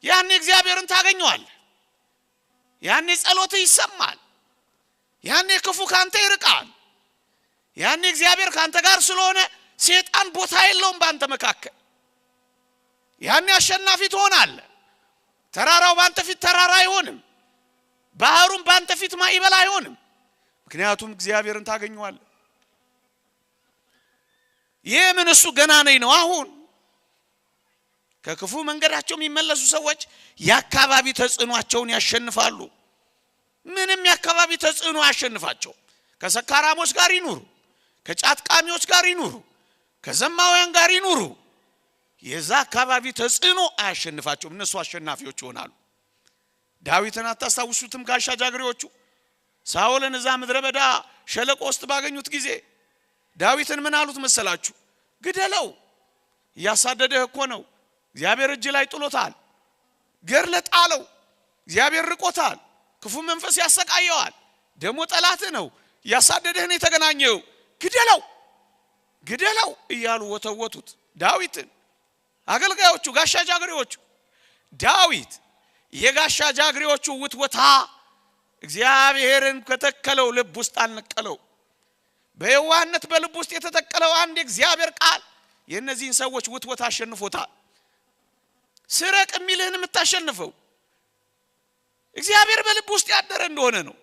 ያኔ እግዚአብሔርን ታገኘዋለህ። ያኔ ጸሎትህ ይሰማል። ያኔ ክፉ ካንተ ይርቃል። ያኔ እግዚአብሔር ካንተ ጋር ስለሆነ ሴጣን ቦታ የለውም ባንተ መካከል። ያኔ አሸናፊ ትሆናለህ። ተራራው ባንተ ፊት ተራራ አይሆንም። ባህሩም ባንተ ፊት ማዕበል አይሆንም። ምክንያቱም እግዚአብሔርን ታገኘዋለህ። ይህ ምን እሱ ገና ነኝ ነው። አሁን ከክፉ መንገዳቸው የሚመለሱ ሰዎች የአካባቢ ተጽዕኗቸውን ያሸንፋሉ። ምንም የአካባቢ ተጽዕኖ አያሸንፋቸው። ከሰካራሞች ጋር ይኑሩ፣ ከጫት ቃሚዎች ጋር ይኑሩ፣ ከዘማውያን ጋር ይኑሩ፣ የዛ አካባቢ ተጽዕኖ አያሸንፋቸውም። እነሱ አሸናፊዎች ይሆናሉ። ዳዊትን አታስታውሱትም? ጋሻ ጃግሬዎቹ ሳኦልን እዛ ምድረ በዳ ሸለቆ ውስጥ ባገኙት ጊዜ ዳዊትን ምን አሉት መሰላችሁ? ግደለው፣ እያሳደደህ እኮ ነው። እግዚአብሔር እጅ ላይ ጥሎታል። ገድለህ ጣለው። እግዚአብሔር ርቆታል። ክፉ መንፈስ ያሰቃየዋል። ደግሞ ጠላትህ ነው፣ እያሳደደህ ነው የተገናኘው። ግደለው፣ ግደለው እያሉ ወተወቱት ዳዊትን። አገልጋዮቹ ጋሻ ጃግሬዎቹ ዳዊት የጋሻ ጃግሬዎቹ ውትወታ እግዚአብሔርን ከተከለው ልብ ውስጥ አልነቀለው። በየዋህነት በልብ ውስጥ የተተከለው አንድ የእግዚአብሔር ቃል የእነዚህን ሰዎች ውትወታ አሸንፎታል። ስረቅ የሚልህን የምታሸንፈው እግዚአብሔር በልብ ውስጥ ያደረ እንደሆነ ነው።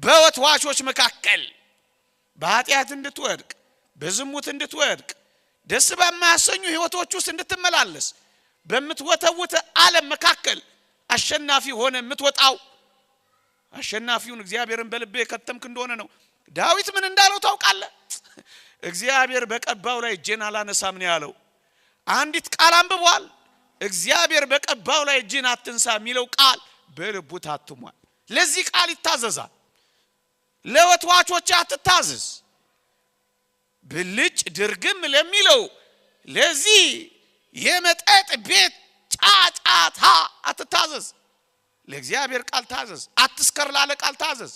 በወትዋቾች መካከል በኃጢአት እንድትወድቅ፣ በዝሙት እንድትወድቅ፣ ደስ በማያሰኙ ህይወቶች ውስጥ እንድትመላለስ በምትወተውት ዓለም መካከል አሸናፊ ሆነ የምትወጣው አሸናፊውን እግዚአብሔርን በልብህ የከተምክ እንደሆነ ነው። ዳዊት ምን እንዳለው ታውቃለህ? እግዚአብሔር በቀባው ላይ እጄን አላነሳም ነው ያለው። አንዲት ቃል አንብቧል። እግዚአብሔር በቀባው ላይ እጅን አትንሳ የሚለው ቃል በልቡ ታትሟል። ለዚህ ቃል ይታዘዛል። ለወትዋቾች አትታዘዝ። ብልጭ ድርግም ለሚለው ለዚህ የመጠጥ ቤት ጫጫታ አትታዘዝ። ለእግዚአብሔር ቃል ታዘዝ። አትስከር ላለ ቃል ታዘዝ።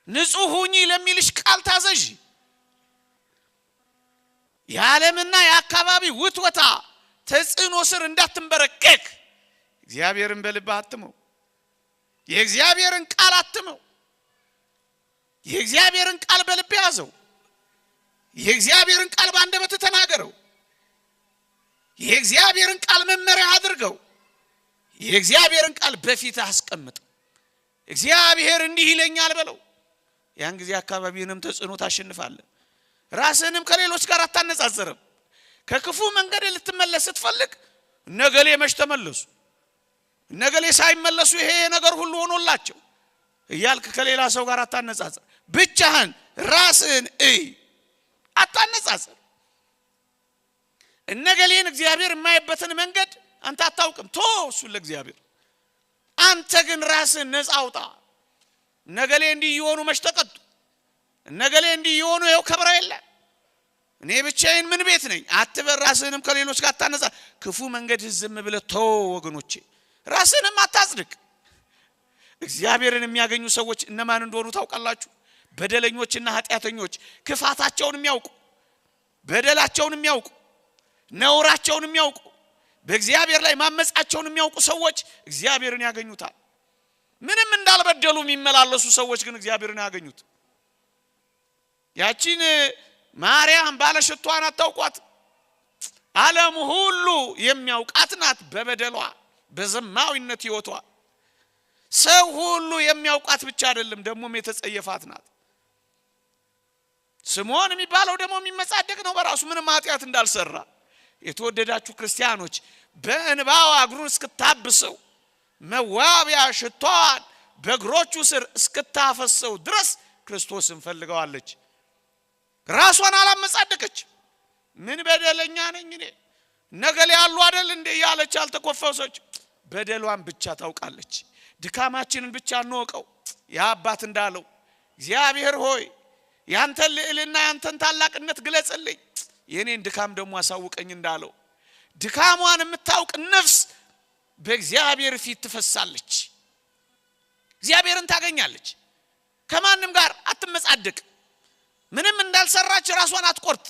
ንጹሕ ሁኚ ለሚልሽ ቃል ታዘዥ። የዓለምና የአካባቢ ውትወታ ተጽዕኖ ስር እንዳትንበረከክ እግዚአብሔርን በልብህ አትመው። የእግዚአብሔርን ቃል አትመው። የእግዚአብሔርን ቃል በልብህ ያዘው። የእግዚአብሔርን ቃል በአንደበትህ ተናገረው። የእግዚአብሔርን ቃል መመሪያ አድርገው። የእግዚአብሔርን ቃል በፊትህ አስቀምጠው። እግዚአብሔር እንዲህ ይለኛል በለው። ያን ጊዜ አካባቢህንም ተጽዕኖ ታሸንፋለህ። ራስህንም ከሌሎች ጋር አታነጻጽርም። ከክፉ መንገድ ልትመለስ ስትፈልግ እነገሌ መች ተመለሱ፣ እነገሌ ሳይመለሱ ይሄ ነገር ሁሉ ሆኖላቸው እያልክ ከሌላ ሰው ጋር አታነጻጽር። ብቻህን ራስህን እይ፣ አታነጻጽር። እነገሌን እግዚአብሔር የማይበትን መንገድ አንተ አታውቅም። ቶ እሱን ለእግዚአብሔር። አንተ ግን ራስህን ነፃ አውጣ። እነገሌ እንዲህ እየሆኑ መች ተቀጡ፣ እነገሌ እንዲህ እየሆኑ ይኸው ከብረው የለ፣ እኔ ብቻዬን ምን ቤት ነኝ አትበል። ራስህንም ከሌሎች ጋር አታነጻ። ክፉ መንገድህ ዝም ብለህ ተው ወገኖቼ። ራስህንም አታጽድቅ። እግዚአብሔርን የሚያገኙ ሰዎች እነማን እንደሆኑ ታውቃላችሁ? በደለኞችና ኃጢአተኞች፣ ክፋታቸውን የሚያውቁ፣ በደላቸውን የሚያውቁ፣ ነውራቸውን የሚያውቁ፣ በእግዚአብሔር ላይ ማመጻቸውን የሚያውቁ ሰዎች እግዚአብሔርን ያገኙታል። ምንም እንዳልበደሉ የሚመላለሱ ሰዎች ግን እግዚአብሔርን ያገኙት። ያቺን ማርያም ባለሽቷን አታውቋት? ዓለም ሁሉ የሚያውቃት ናት። በበደሏ በዘማዊነት ሕይወቷ ሰው ሁሉ የሚያውቃት ብቻ አይደለም፣ ደግሞም የተጸየፋት ናት። ስምዖን የሚባለው ደግሞ የሚመጻደቅ ነው በራሱ ምንም ኃጢአት እንዳልሰራ። የተወደዳችሁ ክርስቲያኖች በእንባዋ እግሩን እስክታብሰው መዋቢያ ሽቷን በእግሮቹ ስር እስክታፈሰው ድረስ ክርስቶስን ፈልገዋለች። ራሷን አላመጻደቀች። ምን በደለኛ ነኝ እኔ ነገሌ ያሉ አይደል እንዴ ያለች አልተኮፈሰች። በደሏን ብቻ ታውቃለች። ድካማችንን ብቻ እንወቀው። ያ አባት እንዳለው እግዚአብሔር ሆይ ያንተን ልዕልና ያንተን ታላቅነት ግለጽልኝ፣ የኔን ድካም ደግሞ አሳውቀኝ እንዳለው ድካሟን የምታውቅ ነፍስ በእግዚአብሔር ፊት ትፈሳለች፣ እግዚአብሔርን ታገኛለች። ከማንም ጋር አትመጻደቅ። ምንም እንዳልሰራች ራሷን አትቆርጥ።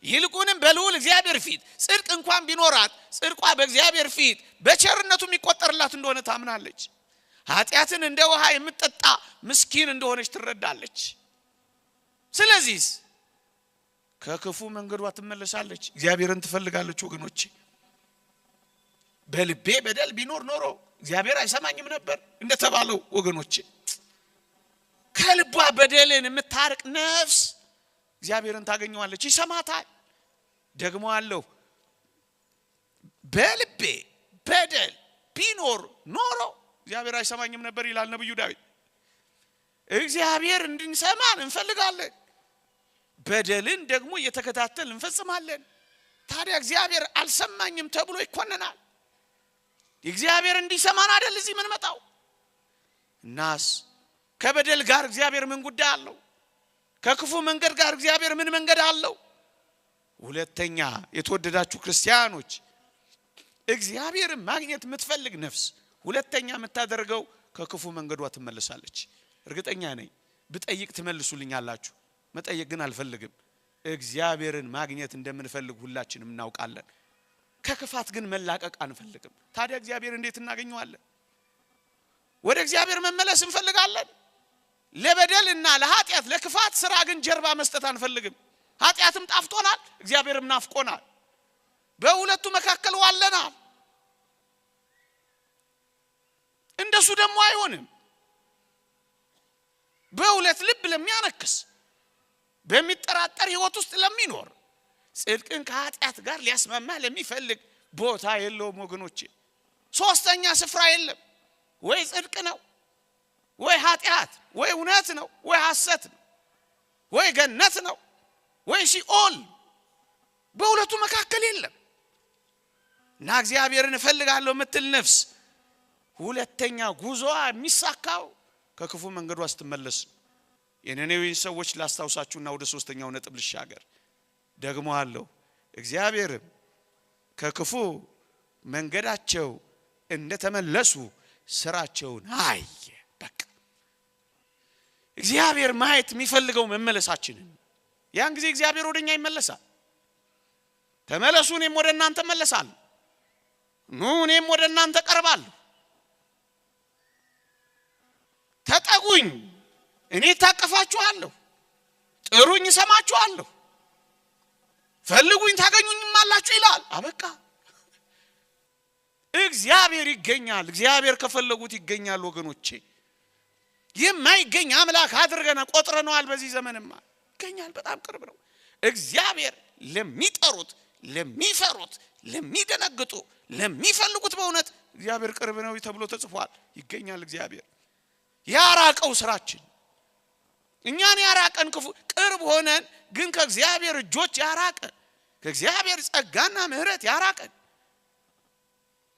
ይልቁንም በልዑል እግዚአብሔር ፊት ጽድቅ እንኳን ቢኖራት ጽድቋ በእግዚአብሔር ፊት በቸርነቱ የሚቆጠርላት እንደሆነ ታምናለች። ኃጢአትን እንደ ውሃ የምትጠጣ ምስኪን እንደሆነች ትረዳለች። ስለዚህ ከክፉ መንገዷ ትመለሳለች፣ እግዚአብሔርን ትፈልጋለች። ወገኖቼ በልቤ በደል ቢኖር ኖሮ እግዚአብሔር አይሰማኝም ነበር እንደተባለው ወገኖቼ ከልቧ በደልን የምታርቅ ነፍስ እግዚአብሔርን ታገኘዋለች፣ ይሰማታል። ደግሞ አለሁ በልቤ በደል ቢኖር ኖሮ እግዚአብሔር አይሰማኝም ነበር ይላል ነብዩ ዳዊት። እግዚአብሔር እንድንሰማን እንፈልጋለን፣ በደልን ደግሞ እየተከታተል እንፈጽማለን። ታዲያ እግዚአብሔር አልሰማኝም ተብሎ ይኮነናል። እግዚአብሔር እንዲሰማን አይደል እዚህ የምንመጣው? እናስ ከበደል ጋር እግዚአብሔር ምን ጉዳይ አለው? ከክፉ መንገድ ጋር እግዚአብሔር ምን መንገድ አለው? ሁለተኛ የተወደዳችሁ ክርስቲያኖች እግዚአብሔርን ማግኘት የምትፈልግ ነፍስ ሁለተኛ የምታደርገው ከክፉ መንገዷ ትመለሳለች። እርግጠኛ ነኝ ብጠይቅ ትመልሱልኛላችሁ። መጠየቅ ግን አልፈልግም። እግዚአብሔርን ማግኘት እንደምንፈልግ ሁላችንም እናውቃለን። ከክፋት ግን መላቀቅ አንፈልግም። ታዲያ እግዚአብሔር እንዴት እናገኘዋለን? ወደ እግዚአብሔር መመለስ እንፈልጋለን። ለበደልና ለኃጢአት ለክፋት ስራ ግን ጀርባ መስጠት አንፈልግም። ኃጢአትም ጣፍጦናል፣ እግዚአብሔርም ናፍቆናል። በሁለቱ መካከል ዋለናል። እንደሱ ደግሞ አይሆንም። በሁለት ልብ ለሚያነክስ፣ በሚጠራጠር ህይወት ውስጥ ለሚኖር፣ ጽድቅን ከኃጢአት ጋር ሊያስማማ ለሚፈልግ ቦታ የለውም ወገኖቼ። ሶስተኛ ስፍራ የለም። ወይ ጽድቅ ነው ወይ ኃጢአት፣ ወይ እውነት ነው ወይ ሐሰት ነው፣ ወይ ገነት ነው ወይ ሲኦል። በሁለቱ መካከል የለም። እና እግዚአብሔርን እፈልጋለሁ የምትል ነፍስ ሁለተኛ ጉዞዋ የሚሳካው ከክፉ መንገዷ ስትመለስ ነው። የነነዌን ሰዎች ላስታውሳችሁና ወደ ሶስተኛው ነጥብ ልሻገር። ደግሞ አለው እግዚአብሔርም ከክፉ መንገዳቸው እንደተመለሱ ስራቸውን አየ። በቃ እግዚአብሔር ማየት የሚፈልገው መመለሳችንን። ያን ጊዜ እግዚአብሔር ወደኛ ይመለሳል። ተመለሱ እኔም ወደ እናንተ እመለሳለሁ፣ ኑ እኔም ወደ እናንተ ቀርባለሁ፣ ተጠጉኝ እኔ ታቀፋችኋለሁ፣ ጥሩኝ እሰማችኋለሁ፣ ፈልጉኝ ታገኙኝም አላችሁ ይላል። አበቃ። እግዚአብሔር ይገኛል። እግዚአብሔር ከፈለጉት ይገኛል ወገኖቼ። የማይገኝ አምላክ አድርገን ቆጥረነዋል። በዚህ ዘመንማ ይገኛል፣ በጣም ቅርብ ነው። እግዚአብሔር ለሚጠሩት፣ ለሚፈሩት፣ ለሚደነግጡ፣ ለሚፈልጉት በእውነት እግዚአብሔር ቅርብ ነው ተብሎ ተጽፏል። ይገኛል። እግዚአብሔር ያራቀው ስራችን እኛን ያራቀን ክፉ ቅርብ ሆነን ግን ከእግዚአብሔር እጆች ያራቀን፣ ከእግዚአብሔር ጸጋና ምሕረት ያራቀን፣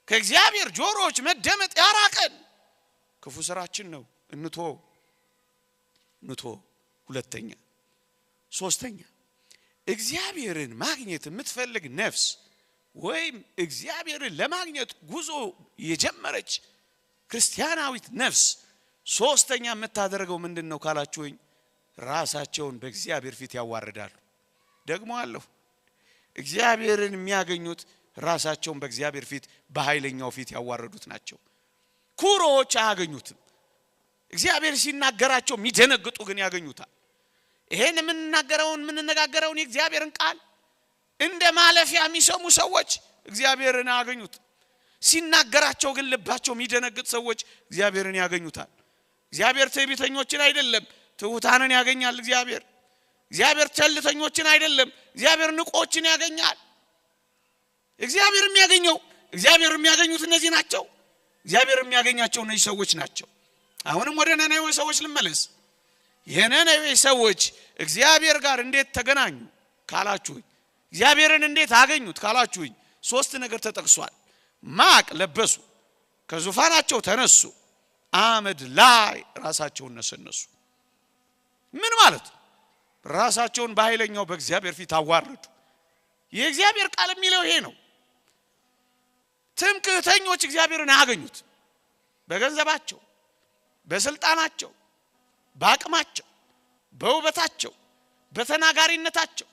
ከእግዚአብሔር ጆሮዎች መደመጥ ያራቀን ክፉ ስራችን ነው። እንቶ እንቶ ሁለተኛ። ሶስተኛ፣ እግዚአብሔርን ማግኘት የምትፈልግ ነፍስ ወይም እግዚአብሔርን ለማግኘት ጉዞ የጀመረች ክርስቲያናዊት ነፍስ ሶስተኛ የምታደርገው ምንድን ነው ካላችሁኝ፣ ራሳቸውን በእግዚአብሔር ፊት ያዋርዳሉ። ደግሞ አለሁ እግዚአብሔርን የሚያገኙት ራሳቸውን በእግዚአብሔር ፊት በኃይለኛው ፊት ያዋረዱት ናቸው። ኩሮዎች አያገኙትም። እግዚአብሔር ሲናገራቸው የሚደነግጡ ግን ያገኙታል። ይሄን የምንናገረውን የምንነጋገረውን የእግዚአብሔርን ቃል እንደ ማለፊያ የሚሰሙ ሰዎች እግዚአብሔርን አያገኙት። ሲናገራቸው ግን ልባቸው የሚደነግጥ ሰዎች እግዚአብሔርን ያገኙታል። እግዚአብሔር ትዕቢተኞችን አይደለም፣ ትሑታንን ያገኛል። እግዚአብሔር ቸልተኞችን አይደለም፣ እግዚአብሔር ንቆችን ያገኛል። እግዚአብሔር የሚያገኘው እግዚአብሔር የሚያገኙት እነዚህ ናቸው። እግዚአብሔር የሚያገኛቸው እነዚህ ሰዎች ናቸው። አሁንም ወደ ነነዌ ሰዎች ልመለስ። የነነዌ ሰዎች እግዚአብሔር ጋር እንዴት ተገናኙ ካላችሁኝ፣ እግዚአብሔርን እንዴት አገኙት ካላችሁኝ፣ ሶስት ነገር ተጠቅሷል። ማቅ ለበሱ፣ ከዙፋናቸው ተነሱ፣ አመድ ላይ ራሳቸውን ነሰነሱ። ምን ማለት ነው? ራሳቸውን በኃይለኛው በእግዚአብሔር ፊት አዋረዱ። የእግዚአብሔር ቃል የሚለው ይሄ ነው። ትምክህተኞች እግዚአብሔርን አያገኙት። በገንዘባቸው፣ በስልጣናቸው፣ በአቅማቸው፣ በውበታቸው፣ በተናጋሪነታቸው፣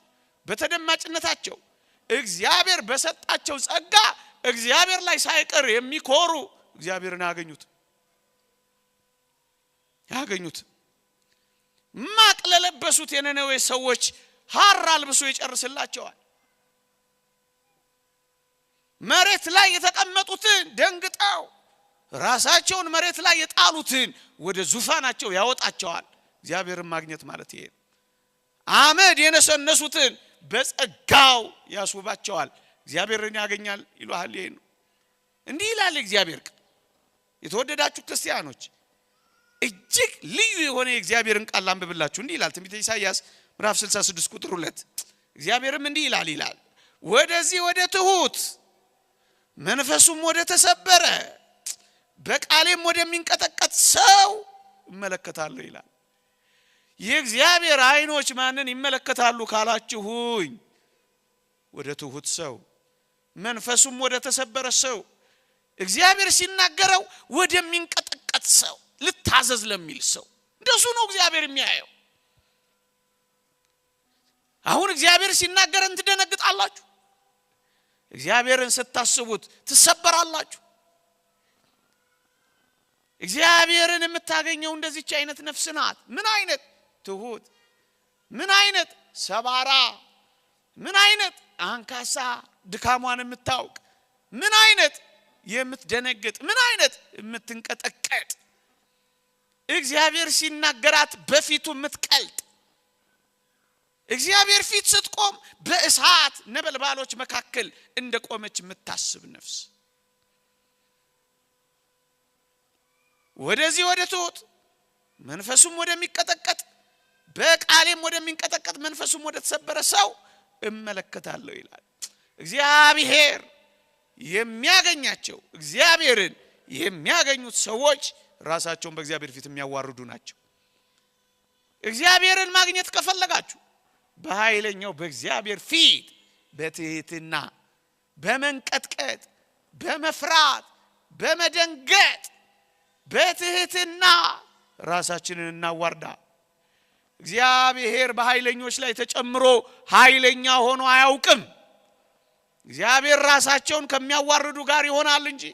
በተደማጭነታቸው፣ እግዚአብሔር በሰጣቸው ጸጋ እግዚአብሔር ላይ ሳይቀር የሚኮሩ እግዚአብሔርን አያገኙት ያገኙት። ማቅ ለለበሱት የነነዌ ሰዎች ሐር አልብሶ ይጨርስላቸዋል። መሬት ላይ የተቀመጡትን ደንግጠው ራሳቸውን መሬት ላይ የጣሉትን ወደ ዙፋናቸው ያወጣቸዋል። እግዚአብሔርን ማግኘት ማለት ይሄ ነው። አመድ የነሰነሱትን በጸጋው ያስውባቸዋል። እግዚአብሔርን ያገኛል ይሏል። ይሄ ነው። እንዲህ ይላል እግዚአብሔር ቃል። የተወደዳችሁ ክርስቲያኖች፣ እጅግ ልዩ የሆነ የእግዚአብሔርን ቃል ላንብብላችሁ። እንዲህ ይላል ትንቢተ ኢሳይያስ ምዕራፍ 66 ቁጥር 2። እግዚአብሔርም እንዲህ ይላል፣ ወደዚህ ወደ ትሁት መንፈሱም ወደ ተሰበረ በቃሌም ወደሚንቀጠቀጥ ሰው እመለከታለሁ ይላል። የእግዚአብሔር ዓይኖች ማንን ይመለከታሉ ካላችሁኝ፣ ወደ ትሁት ሰው፣ መንፈሱም ወደ ተሰበረ ሰው፣ እግዚአብሔር ሲናገረው ወደሚንቀጠቀጥ ሰው፣ ልታዘዝ ለሚል ሰው፣ እንደሱ ነው እግዚአብሔር የሚያየው። አሁን እግዚአብሔር ሲናገረን ትደነግጣላችሁ። እግዚአብሔርን ስታስቡት ትሰበራላችሁ። እግዚአብሔርን የምታገኘው እንደዚች አይነት ነፍስ ናት። ምን አይነት ትሁት፣ ምን አይነት ሰባራ፣ ምን አይነት አንካሳ፣ ድካሟን የምታውቅ፣ ምን አይነት የምትደነግጥ፣ ምን አይነት የምትንቀጠቀጥ፣ እግዚአብሔር ሲናገራት በፊቱ የምትቀልጥ፣ እግዚአብሔር ፊት ስትቆም በእሳት ነበልባሎች መካከል እንደቆመች የምታስብ ነፍስ፣ ወደዚህ ወደ ትሑት መንፈሱም ወደሚቀጠቀጥ፣ በቃሌም ወደሚንቀጠቀጥ፣ መንፈሱም ወደ ተሰበረ ሰው እመለከታለሁ ይላል። እግዚአብሔር የሚያገኛቸው፣ እግዚአብሔርን የሚያገኙት ሰዎች ራሳቸውን በእግዚአብሔር ፊት የሚያዋርዱ ናቸው። እግዚአብሔርን ማግኘት ከፈለጋችሁ በኃይለኛው በእግዚአብሔር ፊት በትህትና፣ በመንቀጥቀጥ፣ በመፍራት፣ በመደንገጥ፣ በትህትና ራሳችንን እናዋርዳ። እግዚአብሔር በኃይለኞች ላይ ተጨምሮ ኃይለኛ ሆኖ አያውቅም። እግዚአብሔር ራሳቸውን ከሚያዋርዱ ጋር ይሆናል እንጂ፣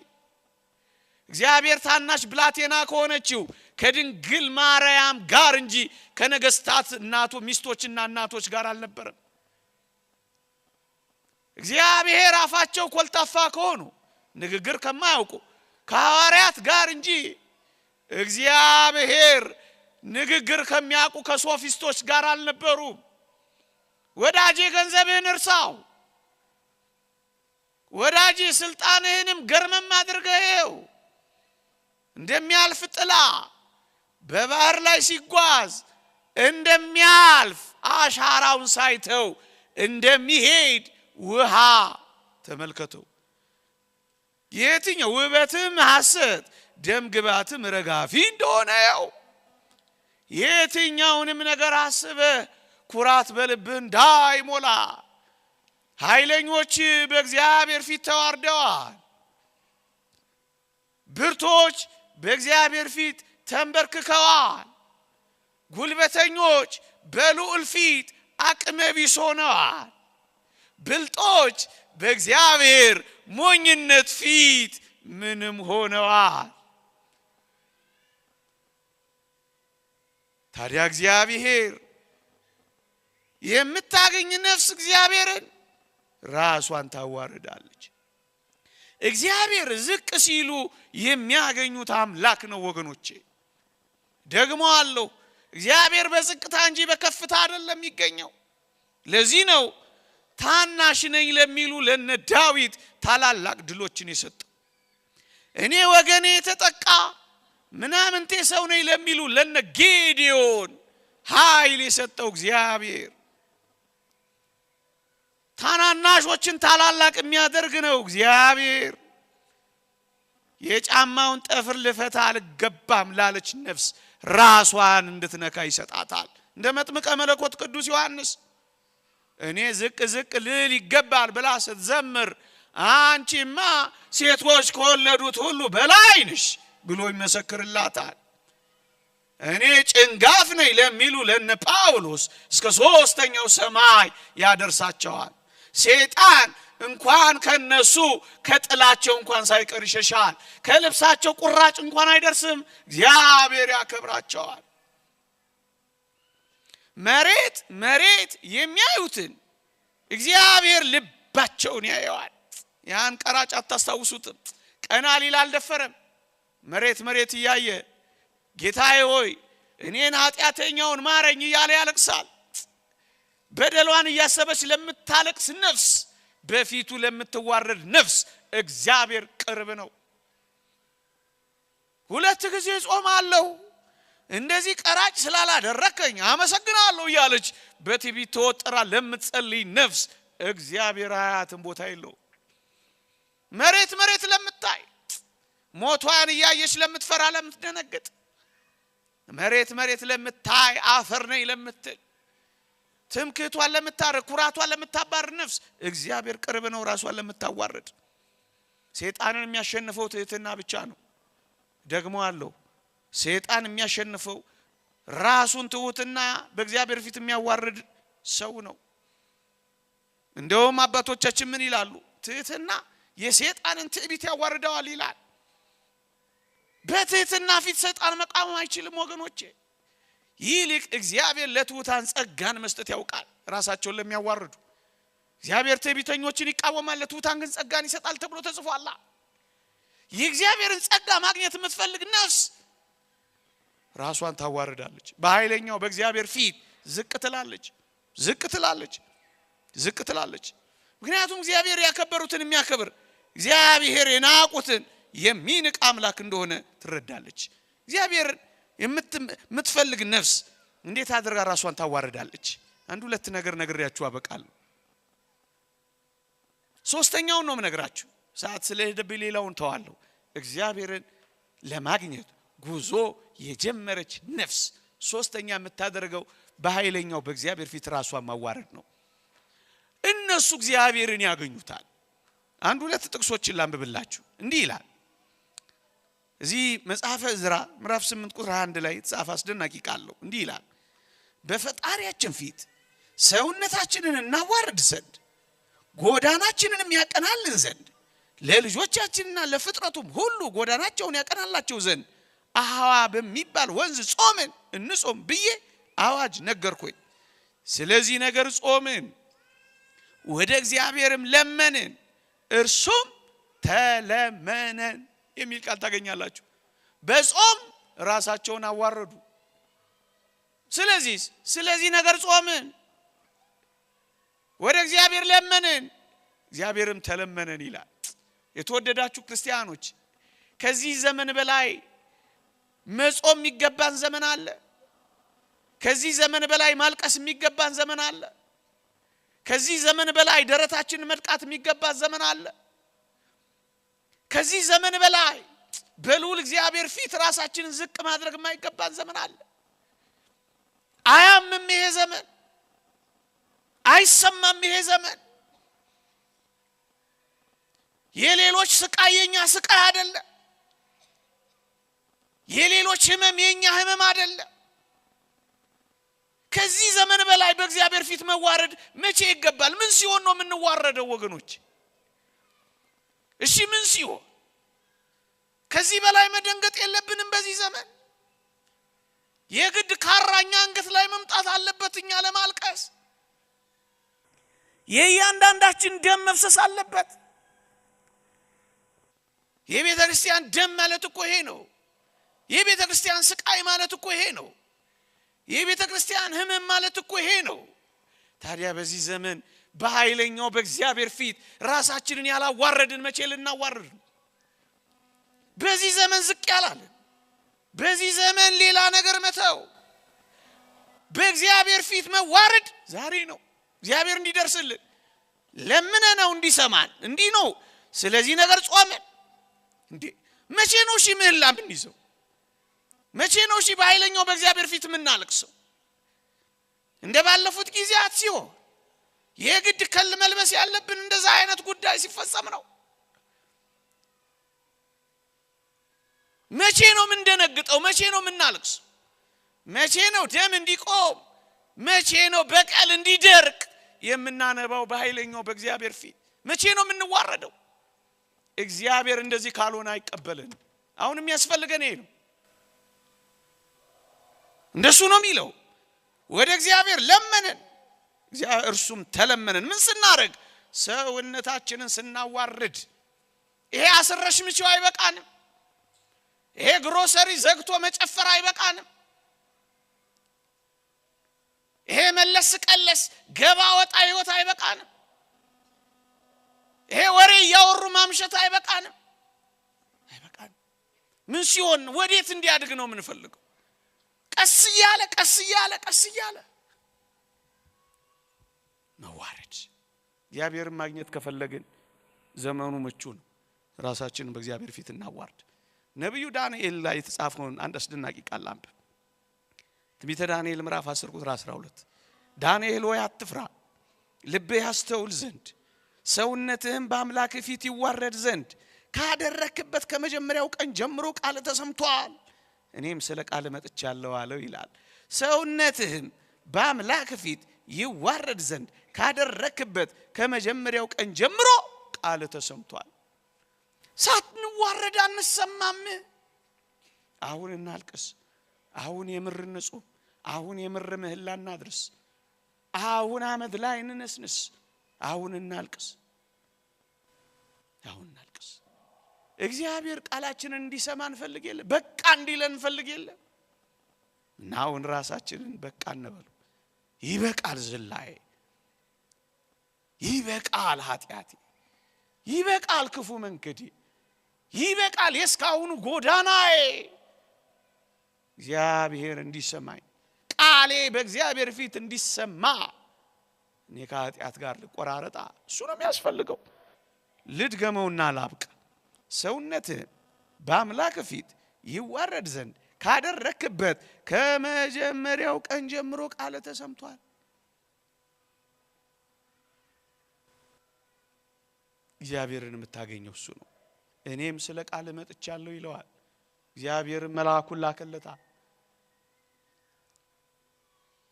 እግዚአብሔር ታናሽ ብላቴና ከሆነችው ከድንግል ማርያም ጋር እንጂ ከነገስታት እናቱ ሚስቶችና እናቶች ጋር አልነበረም። እግዚአብሔር አፋቸው ኮልታፋ ከሆኑ፣ ንግግር ከማያውቁ ከሐዋርያት ጋር እንጂ እግዚአብሔር ንግግር ከሚያውቁ ከሶፊስቶች ጋር አልነበሩም። ወዳጄ ገንዘብህን እርሳው። ወዳጄ ስልጣንህንም ገርመም አድርገኸው፣ እንደሚያልፍ ጥላ፣ በባህር ላይ ሲጓዝ እንደሚያልፍ፣ አሻራውን ሳይተው እንደሚሄድ ውሃ ተመልከተው። የትኛው ውበትም ሐሰት፣ ደም ግባትም ረጋፊ እንደሆነ ያው፣ የትኛውንም ነገር አስበህ ኩራት በልብህ እንዳይሞላ። ኃይለኞች በእግዚአብሔር ፊት ተዋርደዋል። ብርቶች በእግዚአብሔር ፊት ተንበርክከዋል። ጉልበተኞች በልዑል ፊት አቅመ ቢስ ሆነዋል። ብልጦች በእግዚአብሔር ሞኝነት ፊት ምንም ሆነዋል። ታዲያ እግዚአብሔር የምታገኝ ነፍስ እግዚአብሔርን ራሷን ታዋርዳለች። እግዚአብሔር ዝቅ ሲሉ የሚያገኙት አምላክ ነው ወገኖቼ። ደግሞ አለው፣ እግዚአብሔር በዝቅታ እንጂ በከፍታ አይደለም የሚገኘው። ለዚህ ነው ታናሽ ነኝ ለሚሉ ለነ ዳዊት ታላላቅ ድሎችን የሰጠው። እኔ ወገኔ የተጠቃ ምናምንቴ ሰው ነኝ ለሚሉ ለነ ጌዲዮን ኃይል የሰጠው እግዚአብሔር። ታናናሾችን ታላላቅ የሚያደርግ ነው እግዚአብሔር። የጫማውን ጠፍር ልፈታ አልገባም ላለች ነፍስ ራሷን እንድትነካ ይሰጣታል። እንደ መጥምቀ መለኮት ቅዱስ ዮሐንስ እኔ ዝቅ ዝቅ ልል ይገባል ብላ ስትዘምር፣ አንቺማ ሴቶች ከወለዱት ሁሉ በላይ ነሽ ብሎ ይመሰክርላታል። እኔ ጭንጋፍ ነኝ ለሚሉ ለነ ጳውሎስ እስከ ሶስተኛው ሰማይ ያደርሳቸዋል። ሴጣን እንኳን ከነሱ ከጥላቸው እንኳን ሳይቀር ይሸሻል። ከልብሳቸው ቁራጭ እንኳን አይደርስም። እግዚአብሔር ያከብራቸዋል። መሬት መሬት የሚያዩትን እግዚአብሔር ልባቸውን ያየዋል። ያን ቀራጭ አታስታውሱትም? ቀና ሊል አልደፈረም። መሬት መሬት እያየ ጌታዬ ሆይ እኔን ኃጢአተኛውን ማረኝ እያለ ያለቅሳል። በደሏን እያሰበች ለምታለቅስ ነፍስ፣ በፊቱ ለምትዋረድ ነፍስ እግዚአብሔር ቅርብ ነው። ሁለት ጊዜ ጾማለሁ፣ እንደዚህ ቀራጭ ስላላደረከኝ አመሰግናለሁ እያለች በትዕቢት ተወጥራ ለምትጸልይ ነፍስ እግዚአብሔር አያትም፣ ቦታ የለው። መሬት መሬት ለምታይ፣ ሞቷን እያየች ለምትፈራ፣ ለምትደነግጥ፣ መሬት መሬት ለምታይ፣ አፈር ነኝ ለምትል፣ ትምክህቷን ለምታረግ፣ ኩራቷን ለምታባርር ነፍስ እግዚአብሔር ቅርብ ነው። ራሷን ለምታዋርድ። ሰይጣንን የሚያሸንፈው ትህትና ብቻ ነው። ደግሞ አለው፣ ሰይጣን የሚያሸንፈው ራሱን ትሁትና በእግዚአብሔር ፊት የሚያዋርድ ሰው ነው። እንደውም አባቶቻችን ምን ይላሉ? ትህትና የሰይጣንን ትዕቢት ያዋርደዋል ይላል። በትህትና ፊት ሰይጣን መቃወም አይችልም ወገኖቼ። ይልቅ እግዚአብሔር ለትሑታን ጸጋን መስጠት ያውቃል፣ ራሳቸውን ለሚያዋርዱ። እግዚአብሔር ትዕቢተኞችን ይቃወማል፣ ለትሑታን ግን ጸጋን ይሰጣል ተብሎ ተጽፏል። የእግዚአብሔርን ጸጋ ማግኘት የምትፈልግ ነፍስ ራሷን ታዋርዳለች። በኃይለኛው በእግዚአብሔር ፊት ዝቅ ትላለች፣ ዝቅ ትላለች፣ ዝቅ ትላለች። ምክንያቱም እግዚአብሔር ያከበሩትን የሚያከብር፣ እግዚአብሔር የናቁትን የሚንቅ አምላክ እንደሆነ ትረዳለች። እግዚአብሔር የምትፈልግ ነፍስ እንዴት አድርጋ ራሷን ታዋርዳለች? አንድ ሁለት ነገር ነግሬያችሁ አበቃለሁ። ሶስተኛውን ነው የምነግራችሁ። ሰዓት ስለሄደብኝ ሌላውን ተዋለሁ። እግዚአብሔርን ለማግኘት ጉዞ የጀመረች ነፍስ ሶስተኛ የምታደርገው በኃይለኛው በእግዚአብሔር ፊት ራሷን ማዋረድ ነው። እነሱ እግዚአብሔርን ያገኙታል። አንድ ሁለት ጥቅሶችን ላንብብላችሁ። እንዲህ ይላል፣ እዚህ መጽሐፈ ዕዝራ ምዕራፍ 8 ቁጥር 1 ላይ የተጻፈ አስደናቂ ቃል ነው። እንዲህ ይላል፣ በፈጣሪያችን ፊት ሰውነታችንን እናዋርድ ዘንድ፣ ጎዳናችንንም ያቀናልን ዘንድ፣ ለልጆቻችንና ለፍጥረቱም ሁሉ ጎዳናቸውን ያቀናላቸው ዘንድ አህዋ በሚባል ወንዝ ጾምን እንጾም ብዬ አዋጅ ነገርኩኝ። ስለዚህ ነገር ጾምን፣ ወደ እግዚአብሔርም ለመንን፣ እርሱም ተለመነን የሚል ቃል ታገኛላችሁ። በጾም ራሳቸውን አዋረዱ። ስለዚህ ነገር ጾምን፣ ወደ እግዚአብሔር ለመንን፣ እግዚአብሔርም ተለመነን ይላል። የተወደዳችሁ ክርስቲያኖች፣ ከዚህ ዘመን በላይ መጾም የሚገባን ዘመን አለ። ከዚህ ዘመን በላይ ማልቀስ የሚገባን ዘመን አለ። ከዚህ ዘመን በላይ ደረታችንን መድቃት የሚገባን ዘመን አለ። ከዚህ ዘመን በላይ በልዑል እግዚአብሔር ፊት ራሳችንን ዝቅ ማድረግ የማይገባን ዘመን አለ። አያምም ይሄ ዘመን፣ አይሰማም ይሄ ዘመን። የሌሎች ስቃይ የኛ ስቃይ አይደለም። የሌሎች ህመም የኛ ህመም አይደለም። ከዚህ ዘመን በላይ በእግዚአብሔር ፊት መዋረድ መቼ ይገባል? ምን ሲሆን ነው የምንዋረደው ወገኖች? እሺ ምን ሲሆን? ከዚህ በላይ መደንገጥ የለብንም። በዚህ ዘመን የግድ ካራኛ አንገት ላይ መምጣት አለበት እኛ ለማልቀስ። የእያንዳንዳችን ደም መፍሰስ አለበት። የቤተ ክርስቲያን ደም ማለት እኮ ይሄ ነው። የቤተ ክርስቲያን ስቃይ ማለት እኮ ይሄ ነው። የቤተ ክርስቲያን ህመም ማለት እኮ ይሄ ነው። ታዲያ በዚህ ዘመን በኃይለኛው በእግዚአብሔር ፊት ራሳችንን ያላዋረድን መቼ ልናዋርድ ነው? በዚህ ዘመን ዝቅ ያላለን፣ በዚህ ዘመን ሌላ ነገር መተው፣ በእግዚአብሔር ፊት መዋረድ ዛሬ ነው። እግዚአብሔር እንዲደርስልን ለምነ ነው እንዲሰማን እንዲህ ነው። ስለዚህ ነገር ጾምን እንዴ? መቼ ነው እሺ ምህላ የምንይዘው? መቼ ነው እሺ በኃይለኛው በእግዚአብሔር ፊት የምናለቅሰው? እንደ ባለፉት ጊዜያት ሲሆን የግድ ከል መልበስ ያለብን እንደዛ አይነት ጉዳይ ሲፈጸም ነው። መቼ ነው የምንደነግጠው? መቼ ነው የምናለቅሰው? መቼ ነው ደም እንዲቆም? መቼ ነው በቀል እንዲደርቅ የምናነባው በኃይለኛው በእግዚአብሔር ፊት? መቼ ነው የምንዋረደው? እግዚአብሔር እንደዚህ ካልሆነ አይቀበልንም። አሁን የሚያስፈልገን ይሄ ነው። እንደሱ ነው የሚለው። ወደ እግዚአብሔር ለመንን፣ እርሱም ተለመነን። ምን ስናደርግ? ሰውነታችንን ስናዋርድ። ይሄ አስረሽ ምቺው አይበቃንም። ይሄ ግሮሰሪ ዘግቶ መጨፈር አይበቃንም። ይሄ መለስ ቀለስ ገባ ወጣ ህይወት አይበቃንም። ይሄ ወሬ እያወሩ ማምሸት አይበቃንም፣ አይበቃንም። ምን ሲሆን ወዴት እንዲያድግ ነው የምንፈልገው? ቀስ እያለ፣ ቀስ እያለ፣ ቀስ እያለ መዋረድ። እግዚአብሔርን ማግኘት ከፈለግን ዘመኑ ምቹ ነው። ራሳችንን በእግዚአብሔር ፊት እናዋርድ። ነቢዩ ዳንኤል ላይ የተጻፈውን አንድ አስደናቂ ቃል ላንብብ። ትንቢተ ዳንኤል ምዕራፍ 10 ቁጥር 12፣ ዳንኤል ሆይ አትፍራ፣ ልብህ ያስተውል ዘንድ፣ ሰውነትህም በአምላክ ፊት ይዋረድ ዘንድ ካደረክበት ከመጀመሪያው ቀን ጀምሮ ቃል ተሰምቷል። እኔም ስለ ቃል መጥቻለሁ አለው ይላል። ሰውነትህም በአምላክ ፊት ይዋረድ ዘንድ ካደረክበት ከመጀመሪያው ቀን ጀምሮ ቃል ተሰምቷል። ሳትንዋረድ አንሰማም። አሁን እናልቅስ፣ አሁን የምር እንጹም፣ አሁን የምር ምህላ እናድርስ፣ አሁን አመድ ላይ እንነስንስ። አሁን እናልቅስ፣ አሁን እናልቅስ። እግዚአብሔር ቃላችንን እንዲሰማ እንፈልግ የለ? በቃ እንዲለን እንፈልግ የለ? እና አሁን ራሳችንን በቃ እንበሉ። ይበቃል ዝላይ፣ ይበቃል ኃጢአቴ፣ ይበቃል ክፉ መንገዴ፣ ይበቃል የእስካሁኑ ጎዳናዬ። እግዚአብሔር እንዲሰማኝ፣ ቃሌ በእግዚአብሔር ፊት እንዲሰማ እኔ ከኃጢአት ጋር ልቆራረጣ። እሱ ነው የሚያስፈልገው። ልድገመውና ላብቃ። ሰውነትህ በአምላክ ፊት ይዋረድ ዘንድ ካደረክበት ከመጀመሪያው ቀን ጀምሮ ቃል ተሰምቷል። እግዚአብሔርን የምታገኘው እሱ ነው። እኔም ስለ ቃል መጥቻለሁ ይለዋል። እግዚአብሔርን መልአኩን ላከለታ።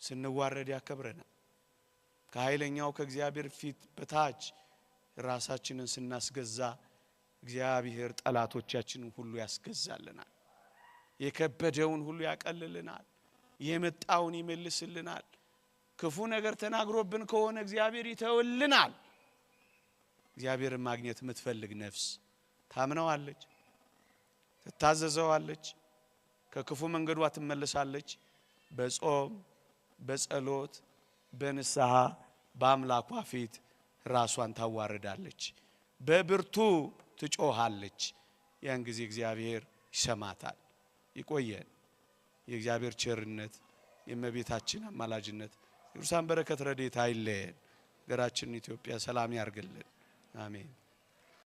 ስንዋረድ ያከብረናል። ከኃይለኛው ከእግዚአብሔር ፊት በታች ራሳችንን ስናስገዛ እግዚአብሔር ጠላቶቻችንን ሁሉ ያስገዛልናል። የከበደውን ሁሉ ያቀልልናል። የመጣውን ይመልስልናል። ክፉ ነገር ተናግሮብን ከሆነ እግዚአብሔር ይተውልናል። እግዚአብሔርን ማግኘት የምትፈልግ ነፍስ ታምነዋለች፣ ትታዘዘዋለች፣ ከክፉ መንገዷ ትመለሳለች። በጾም፣ በጸሎት፣ በንስሐ በአምላኳ ፊት ራሷን ታዋርዳለች፣ በብርቱ ትጮሃለች። ያን ጊዜ እግዚአብሔር ይሰማታል። ይቆየን። የእግዚአብሔር ቸርነት፣ የእመቤታችን አማላጅነት፣ የቅዱሳን በረከት ረድኤት አይለየን። ሀገራችንን ኢትዮጵያ ሰላም ያርግልን። አሜን።